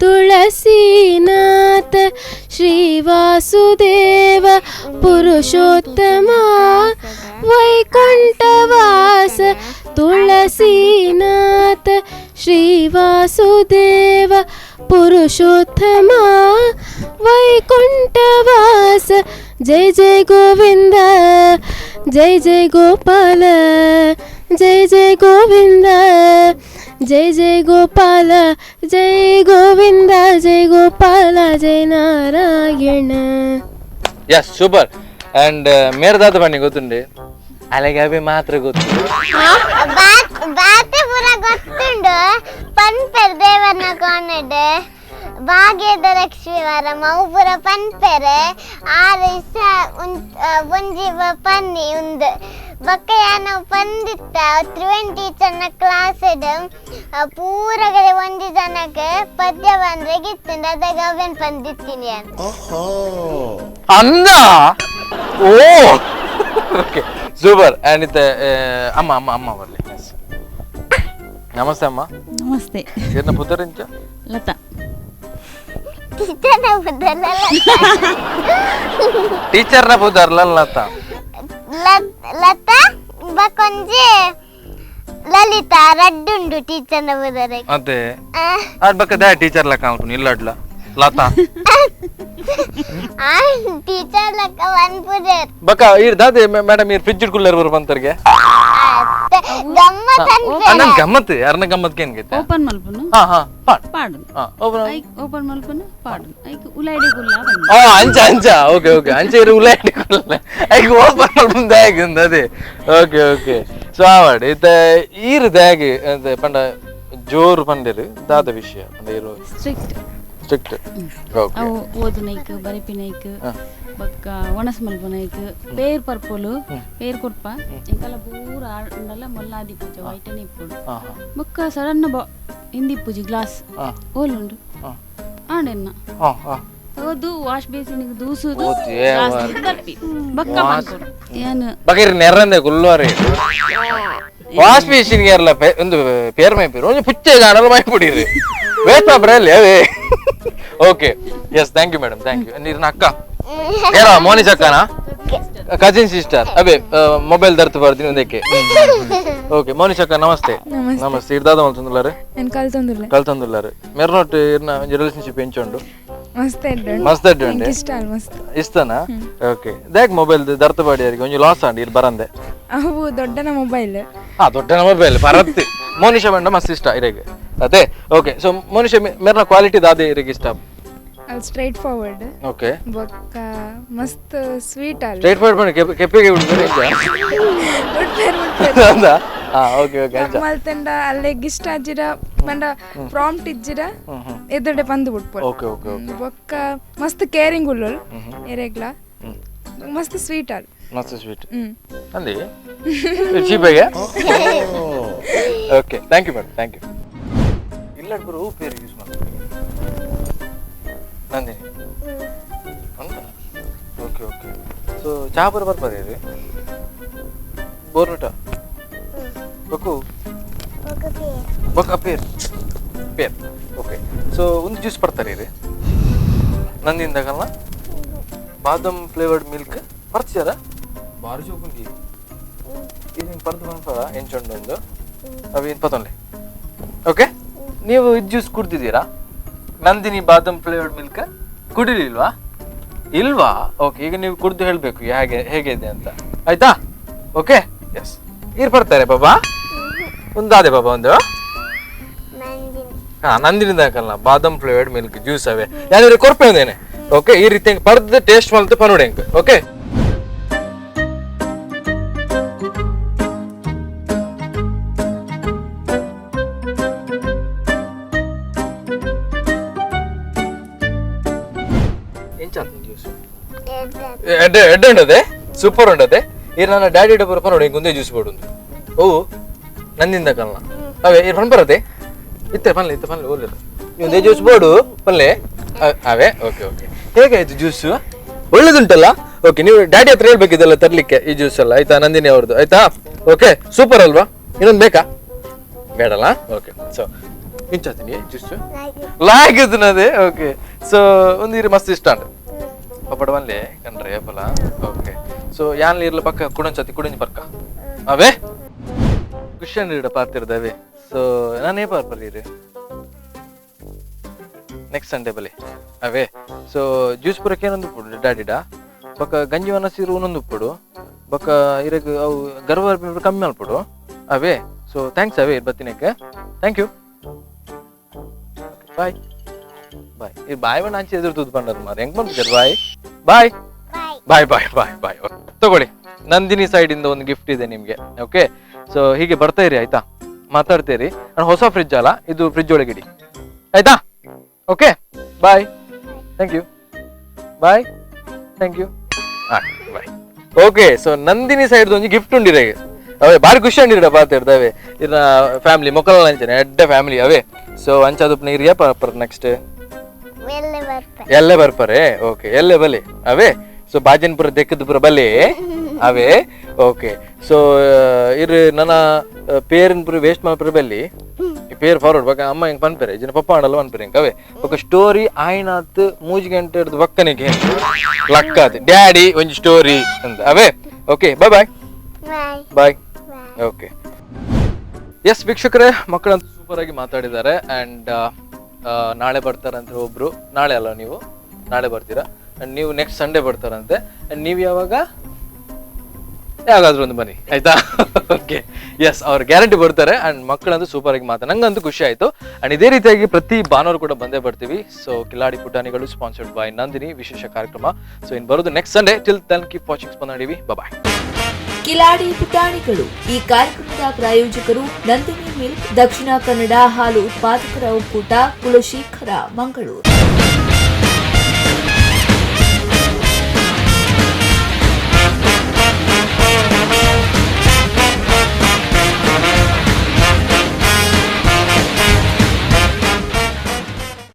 ತುಳಸೀನಾಥ ಶ್ರೀ ವಾಸುದೇವ ಪುರುಷೋತ್ತಮ ವೈಕುಂಠವಾಸ ತುಳಸೀನಾಥ ಶ್ರೀ ವಾಸುದೇವ ಪುರುಷೋತ್ತಮ ವೈಕುಂಠವಾಸ ಜಯ ಜಯ ಗೋವಿಂದ ಜಯ ಜಯ ಗೋಪಾಲ ಜಯ ಜಯ ಗೋವಿಂದ ಜಯ ಜಯ ಗೋಪಾಲ ಜಯ ಗೋವಿಂದ ಜಯ ಗೋಪಾಲ ಜಯ ನಾರಾಯಣ.
Yes, super. And ಮೇರ್ದಾದ ಬನ್ನಿ ಗೊತ್ತುಂಡೆ ಅಲೆಗೆ ಅಭಿ ಮಾತ್ರ ಗೊತ್ತು
ಬಾತೆ ಪೂರ ಗೊತ್ತುಂಡು ಪನ್ಪೆರ್ ದೇವನ ಕೋಣೆಡ್ ಭಾಗ್ಯದ ಲಕ್ಷ್ಮೀ ವಾರ ಮೌ ಪೂರ ಪನ್ಪೆರೆ ಆರು ಇಸ ಒಂಜಿ ಪನ್ನಿ ಉಂದು ಬೊಕ್ಕ ಯಾನ ಪಂದಿತ್ತ ತ್ರಿವೇಣಿ ಟೀಚರ್ನ ಕ್ಲಾಸ್ ಪೂರಗಡೆ ಒಂಜಿ ಜನಕ್ಕೆ ಪದ್ಯ ಬಂದ್ರೆ ಗಿತ್ತುಂಡು ಅದಾಗ ಅವೇನ್ ಪಂದಿತ್ತೀನಿ
ಅಂದ. ಓ okay, super. And ಇತ್ತ ಅಮ್ಮ ಅಮ್ಮ ಅಮ್ಮ ಬರ್ಲಿ. ನಮಸ್ತೆ ಅಮ್ಮ.
ನಮಸ್ತೆ.
ಏನ ಪುದರಿಂಚ?
ಲತಾ.
ಟೀಚರ್ನ ಪುದರ್ಲ
ಟೀಚರ್ನ ಪುದರ್ಲ ಲತಾ
ಲತಾ ಬಕೊಂಜಿ ಲಲಿತಾ. ಲಲಿತಾ ರಡ್ಡುಂಡು ಟೀಚರ್ ನ ಬುದರೆ
ಅದೇ ಅದ್ ಬಕ್ಕ ದಾಯ ಟೀಚರ್ ಲಕ್ಕ ಅನ್ಕೊಂಡು ಇಲ್ಲಡ್ಲ ಲತಾ
ಆ ಟೀಚರ್ ಲಕ್ಕ ಒನ್ ಪುಜರ್
ಬಕ್ಕ ಈರ್ ದಾದೆ ಮೇಡಮ್ ಈರ್ ಫ್ರಿಜ್ ಕುಲ್ಲರ್ ಬರು ಬಂತರ್ಗೆ
ಗಮ್ಮತ್
ನನ್ ಗಮ್ಮತ್ ಯಾರನ್ನ ಗಮ್ಮತ್ ಏನ್
ಓಪನ್ ಮಲ್ಪನು
ಹಾ ಹಾ ಪಾಡ್
ಪಾಡು
ಓಪನ್
ಐಕ್ ಓಪನ್ ಮಲ್ಪನು ಪಾಡು ಐಕ್ ಉಲಾಯ್ಡೆ ಗುಲ್ಲ
ಆ ಅಂಚ ಅಂಚ ಓಕೆ ಓಕೆ ಅಂಚ ಇರು ಉಲಾಯ್ಡೆ ಗುಲ್ಲ ಐಕ್ ಓಪನ್ ಮಲ್ಪನು ದಾಗ್ ಅಂದ ಅದೇ okay okay so ಆವಡ್ ಇತ್ತ ಈರ್ ದಾಗ್ ಅಂದೆ ಪಂಡ ಜೋರು ಪಂಡೆರು ದಾದ ವಿಷಯ ಪಂಡ ಇರು
strict
strict okay
ಅವು ಓದುನೈಕ್ ಬರೆಪಿನೈಕ್ ಬೊಕ್ಕ ಒಣಸ್ ಮಲ್ಪುನೈಕ್ ಪೇರ್ ಪರ್ಪೊಲು ಪೇರ್ ಕೊರ್ಪ ಎಂಕಲ ಪೂರ ಆಂಡಲ ಮೊಲ್ಲಾದಿ ಪೂಜೆ ವೈಟನೆ ಇಪ್ಪೊಡು ಬೊಕ್ಕ ಸಡನ್ ಹಿಂದಿ ಪೂಜೆ ಗ್ಲಾಸ್ ಓಲುಂಡು ಆಂಡೆನ್ನ ಓದು ವಾಶ್ ಬೇಸಿನ್ ದೂಸುದು ಬರ್ಪಿ ಬೊಕ್ಕ ಮಲ್ಪೊಡು ಏನು
ಬಗೇರಿ ನೆರಂದೆ ಗುಲ್ಲುವರೆ ವಾಶ್ ಬೇಸಿನ್ ಗೆರ್ಲ ಒಂದು ಪೇರ್ ಮೈಪೇರು ಒಂಜಿ ಪುಚ್ಚೆ ಗಾಣಲ ಮೈಪುಡಿರಿ ವೇಸ್ಟ್ ಪಾಪರೆ ಅವೇ okay yes thank you madam thank you ನೀರಿನ ಅಕ್ಕ ಏರಾ ಮೋನಿಶ್ ಅಕ್ಕನಾ ಕಸಿನ್ ಸಿಸ್ಟರ್ ಅಬೆ ಮೊಬೈಲ್ ದರ್ತು ಬರ್ತೀನಿ ಒಂದಕ್ಕೆ ಓಕೆ ಮೋನಿಶ್ ಅಕ್ಕ ನಮಸ್ತೆ ನಮಸ್ತೆ ಇರ್ದಾದ ಮಲ್ತೊಂದುಲ್ಲಾರೆ
ನಾನು ಕಲ್ತೊಂದುಲ್ಲೆ
ಕಲ್ತೊಂದುಲ್ಲಾರೆ ಮೆರ್ನೋಟ್ ಇರ್ನ ಒಂಜಿ ರಿಲೇಶನ್ಶಿಪ್ ಎಂಚುಂಡು
ಮಸ್ತ್ ಎಡ್ಡೆ
ಮಸ್ತ್ ಎಡ್ಡೆ ಉಂಡೆ
ಇಷ್ಟ ಅಲ್ ಮಸ್ತ್
ಇಷ್ಟನಾ ಓಕೆ ದಾಕ್ ಮೊಬೈಲ್ ದರ್ತು ಬಾಡಿ ಯಾರಿಗೆ ಒಂಜಿ ಲಾಸ್ ಆಂಡ್ ಇರ್ ಬರಂದೆ
ಅವು ದೊಡ್ಡನ ಮೊಬೈಲ್
ಹಾ ದೊಡ್ಡನ ಮೊಬೈಲ್ ಬರತ್ತೆ ಮೋನಿಶಾ ಬಂಡ ಮಸ್ತ್ ಇಷ್ಟ ಇರೆಗೆ ಅದೇ ಓಕೆ ಸೊ ಮೋನಿಶಾ ಮೆರ್ನ ಕ್ವಾಲಿಟಿ ದಾದೆ ಇರೆಗೆ ಇಷ್ಟ
ಅಲ್ಲಿ straight forward
okay
ಬೊಕ್ಕ ಮಸ್ತ್ ಸ್ವೀಟ್ ಅಲ್ಲ
ಸ್ಟ್ರೈಟ್ ಫಾರ್ವರ್ಡ್ ಬಣ್ಣ ಕೆಪ್ಪಿಗೆ ಉಡ್ಪೇರು
ಉಡ್ಪೇರು
ಅಂದ ಹಾ ಓಕೆ ಓಕೆ ಅಂಚ
ಮಲ್ತಂಡ ಅಲ್ಲೇ ಇಷ್ಟ ಅಜ್ಜಿರ ಪಂಡ ಪ್ರಾಂಪ್ಟ್ ಇಜ್ಜಿರ ಎದುರುಡೆ ಬಂದು ಬಿಡ್ಪೋಲ್
okay okay okay
ಬೊಕ್ಕ ಮಸ್ತ್ ಕೇರಿಂಗ್ ಉಲ್ಲೋಲ್ ಎರೆಗ್ಲ ಮಸ್ತ್ ಸ್ವೀಟ್ ಅಲ್ಲ
ಮಸ್ತ್ ಸ್ವೀಟ್ ಅಂದಿ ಚೀಪೆಗೆ okay thank you madam thank you ಇಲ್ಲ ಗುರು ಪೇರು ಯೂಸ್ ಮಾಡ್ತೀನಿ ನಂದಿನಿ ಅಂತ okay okay so ಚಹಾ ಬರ ಬರ್ಪದೆ ಬೋರ್ನುಟ ಬಕ್ಕು ಬೊಕ್ಕ peer peer okay so ಒಂದು ಜ್ಯೂಸ್ ಬರ್ತಾರೆ ರೀ ನಂದಿಂದಾಗಲ್ಲ ಬಾದಾಮ್ ಫ್ಲೇವರ್ಡ್ ಮಿಲ್ಕ್ ಬರ್ತೀಯಾರ ಭಾರಿ ಜೋಕುಂದಿ ಇದು ಹಿಂಗೆ ಪರ್ದು ಬಂದ ಎಂಚುಂಡು ಒಂದು ಅವೇನು ಪತ್ತೊಂಲೆ ಓಕೆ ನೀವು ಇದು ಜ್ಯೂಸ್ ಕುಡ್ದಿದ್ದೀರಾ ನಂದಿನಿ ಬಾದಾಮ್ ಫ್ಲೇವರ್ಡ್ ಮಿಲ್ಕ್ ಕುಡಿಲಿಲ್ವಾ ಇಲ್ವಾ ಓಕೆ ಈಗ ನೀವು ಕುಡಿದು ಹೇಳಬೇಕು ಹೇಗೆ ಹೇಗೆ ಇದೆ ಅಂತ ಆಯ್ತಾ ಓಕೆ ಎಸ್ ಇರ್ ಬರ್ತಾರೆ ಬಾಬಾ ಒಂದಾದೆ ಬಾಬಾ ಒಂದು ಹಾ ನಂದಿನಿ ದಾಕಲ್ಲ ಬಾದಾಮ್ flavoured milk juice ಅವೇ ಯಾವ್ದಾದ್ರು ಕೊರ್ಪೆ ಒಂದೇನೆ ಓಕೆ ಈ ರೀತಿ ಪರ್ದು ಟೇಸ್ಟ್ ಮಲ್ತು ಪನುಡೆ ಓಕೆ ಎಡ್ಡೆ ಎಡ್ಡೆ ಉಂಡದೆ ಸೂಪರ್ ಉಂಡದೆ ಈ ನನ್ನ ಡ್ಯಾಡಿ ಡಬ್ಬರ ಪರೋಡು ಹಿಂಗೆ ಒಂದೇ ಜ್ಯೂಸ್ ಬೋರ್ಡ್ ಉಂದು ಓ ನಂದಿಂದ ಕಲ್ನ ಅವೇ ಇರ್ ಫನ್ ಬರದೆ ಇತ್ತೆ ಪನ್ಲೆ ಇತ್ತೆ ಪನ್ಲೆ ಓಲಿಲ್ಲ ಒಂದೇ ಜ್ಯೂಸ್ ಬೋರ್ಡು ಪನ್ಲೆ ಅವೇ ಓಕೆ ಓಕೆ ಹೇಗಾಯ್ತು ಜ್ಯೂಸು ಒಳ್ಳೇದುಂಟಲ್ಲ ಓಕೆ ನೀವು ಡ್ಯಾಡಿ ಹತ್ರ ಹೇಳ್ಬೇಕಿದೆಲ್ಲ ತರಲಿಕ್ಕೆ ಈ ಜ್ಯೂಸ್ ಎಲ್ಲ ಆಯ್ತಾ ನಂದಿನಿ ಅವ್ರದ್ದು ಆಯ್ತಾ ಓಕೆ ಸೂಪರ್ ಅಲ್ವಾ ಇನ್ನೊಂದು ಬೇಕಾ ಬೇಡಲ್ಲ ಓಕೆ ಸೊ ಇಂಚಾತೀನಿ ಜ್ಯೂಸು ಲಾಗ್ ಅದೇ ಓಕೆ ಸೊ ಒಂದು ಇರು ಮಸ್ತ್ ಇಷ್ಟ ಉಂಟು ಪಪ್ಪಡ ಬನ್ಲೆ ಕಂಡ್ರೆ ಏಪಲ ಓಕೆ ಸೊ ಯಾನ್ಲಿ ಇರ್ಲ ಪಕ್ಕ ಕುಡಂಚತಿ ಕುಡಂಜಿ ಪಕ್ಕ ಅವೇ ಖುಷಿಯನ್ ಇಡ ಪಾತಿರ್ದವೆ ಸೊ ನಾನು ಏಪ ಬರ್ರಿ ನೆಕ್ಸ್ಟ್ ಸಂಡೇ ಬಲೆ ಅವೇ ಸೊ ಜ್ಯೂಸ್ ಪೂರಕ್ಕೆ ಏನೊಂದು ಉಪ್ಪುಡು ಡ್ಯಾಡಿಡ ಬೊಕ್ಕ ಗಂಜಿ ವನಸಿರು ಒಂದೊಂದು ಉಪ್ಪುಡು ಬೊಕ್ಕ ಇರಗ್ ಅವು ಗರ್ವ ಕಮ್ಮಿ ಅಲ್ಪುಡು ಅವೇ ಸೊ thanks ಅವೇ ಬತ್ತಿನಕ್ಕೆ thank you bye ಬಾಯ್ ಇದು ಬಾಯ್ ಬಣ್ಣ ಅಂಚೆ ಎದುರು ತೂದು ಬಂಡದ್ ಮಾರ ಹೆಂಗ್ ಬಂದ್ಬಿಡ್ತಾರೆ bye bye bye bye bye bye ತಗೊಳ್ಳಿ ನಂದಿನಿ ಸೈಡಿಂದ ಒಂದು ಗಿಫ್ಟ್ ಇದೆ ನಿಮಗೆ ಓಕೆ ಸೊ ಹೀಗೆ ಬರ್ತಾ ಇರಿ ಆಯ್ತಾ ಮಾತಾಡ್ತೀರಿ ನಾನು ಹೊಸ ಫ್ರಿಜ್ ಅಲ್ಲ ಇದು ಫ್ರಿಜ್ ಒಳಗೆ ಇಡಿ ಆಯ್ತಾ okay bye thank you bye thank you ಹಾಂ bye okay so Nandini side ಒಂಜಿ ಗಿಫ್ಟ್ ಉಂಡಿರೆ ಅವೇ ಭಾರಿ ಖುಷಿ ಅಂಡಿರ ಪಾತಿರ್ತವೆ ಇರ್ನ ಫ್ಯಾಮಿಲಿ ಮೊಕ್ಕಲ ಅಂಚನೆ ಎಡ್ಡೆ ಫ್ಯಾಮಿಲಿ ಅವೇ ಸೊ ಅಂಚಾದುಪ್ನ ಇರಿಯ ಪರ್ ನೆಕ್ಸ್ಟ್ ಎಲ್ಲೇ ಬರ್ಪಾರೆ ಓಕೆ ಎಲ್ಲೇ ಬಲೆ ಅವೇ ಸೊ ಬಾಜನ್ಪುರ ದೆಕ್ಕದಪುರ ಬಲೆ ಅವೇ ಓಕೆ ಸೊ ಇರ್ ನನ್ನ ಪೇರಿನ ಪುರ ವೇಸ್ಟ್ ಮಲ್ಪುರ ಬಲ್ಲಿ ಪೇರ್ ಫಾರ್ವರ್ಡ್ ಬೊಕ ಅಮ್ಮ ಹಿಂಗೆ ಪನ್ಪೆರೆ ಇಜ್ಜಿನ ಪಪ್ಪ ಆಂಡಲ ಪನ್ಪೆರೆ ಹಿಂಗೆ ಅವೇ ಬೊಕ ಸ್ಟೋರಿ ಆಯ್ನಾತ್ ಮೂಜಿ ಗಂಟೆ ಹಿಡ್ದು ಬಕ್ಕನಿಗೆ ಲಕ್ಕಾತ್ ಡ್ಯಾಡಿ ಒಂಜಿ ಸ್ಟೋರಿ ಅಂತ ಅವೇ okay bye bye bye okay. Yes ವೀಕ್ಷಕರೇ, ಮಕ್ಕಳಂತೂ ಸೂಪರ್ ಆಗಿ ಮಾತಾಡಿದ್ದಾರೆ. ಅಂಡ್ ನಾಳೆ ಬರ್ತಾರಂತೆ ಒಬ್ರು, ನಾಳೆ ಅಲ್ಲ ನೀವು ನಾಳೆ ಬರ್ತೀರಾ, ಅಂಡ್ ನೀವು ನೆಕ್ಸ್ಟ್ ಸಂಡೇ ಬರ್ತಾರಂತೆ. ಅಂಡ್ ನೀವು ಯಾವಾಗ ಯಾವಾಗಾದ್ರೂ ಒಂದು ಬನ್ನಿ ಆಯ್ತಾ? ಓಕೆ, ಎಸ್, ಅವ್ರು ಗ್ಯಾರಂಟಿ ಬರ್ತಾರೆ. ಅಂಡ್ ಮಕ್ಕಳಂತೂ ಸೂಪರ್ ಆಗಿ ಮಾತಾಡ, ನಂಗಂತೂ ಖುಷಿ ಆಯ್ತು. ಅಂಡ್ ಇದೇ ರೀತಿಯಾಗಿ ಪ್ರತಿ ಭಾನುವಾರ ಕೂಡ ಬಂದೇ ಬರ್ತೀವಿ. ಸೊ ಕಿಲಾಡಿ ಪುಟಾಣಿಗಳು ಸ್ಪಾನ್ಸರ್ಡ್ ಬೈ ನಂದಿನಿ ವಿಶೇಷ ಕಾರ್ಯಕ್ರಮ. ಸೊ ಇನ್ ಬರೋದು next Sunday. Till then keep watching Spandana TV. Bye.
Kiladi ಪುಟಾಣಿಗಳು ಈ ಕಾರ್ಯಕ್ರಮದ ಪ್ರಾಯೋಜಕರು ನಂದಿನಿ ಮಿಲ್ಕ್, ದಕ್ಷಿಣ ಕನ್ನಡ ಹಾಲು ಉತ್ಪಾದಕರ ಒಕ್ಕೂಟ, ಕುಲಶೇಖರ, ಮಂಗಳೂರು.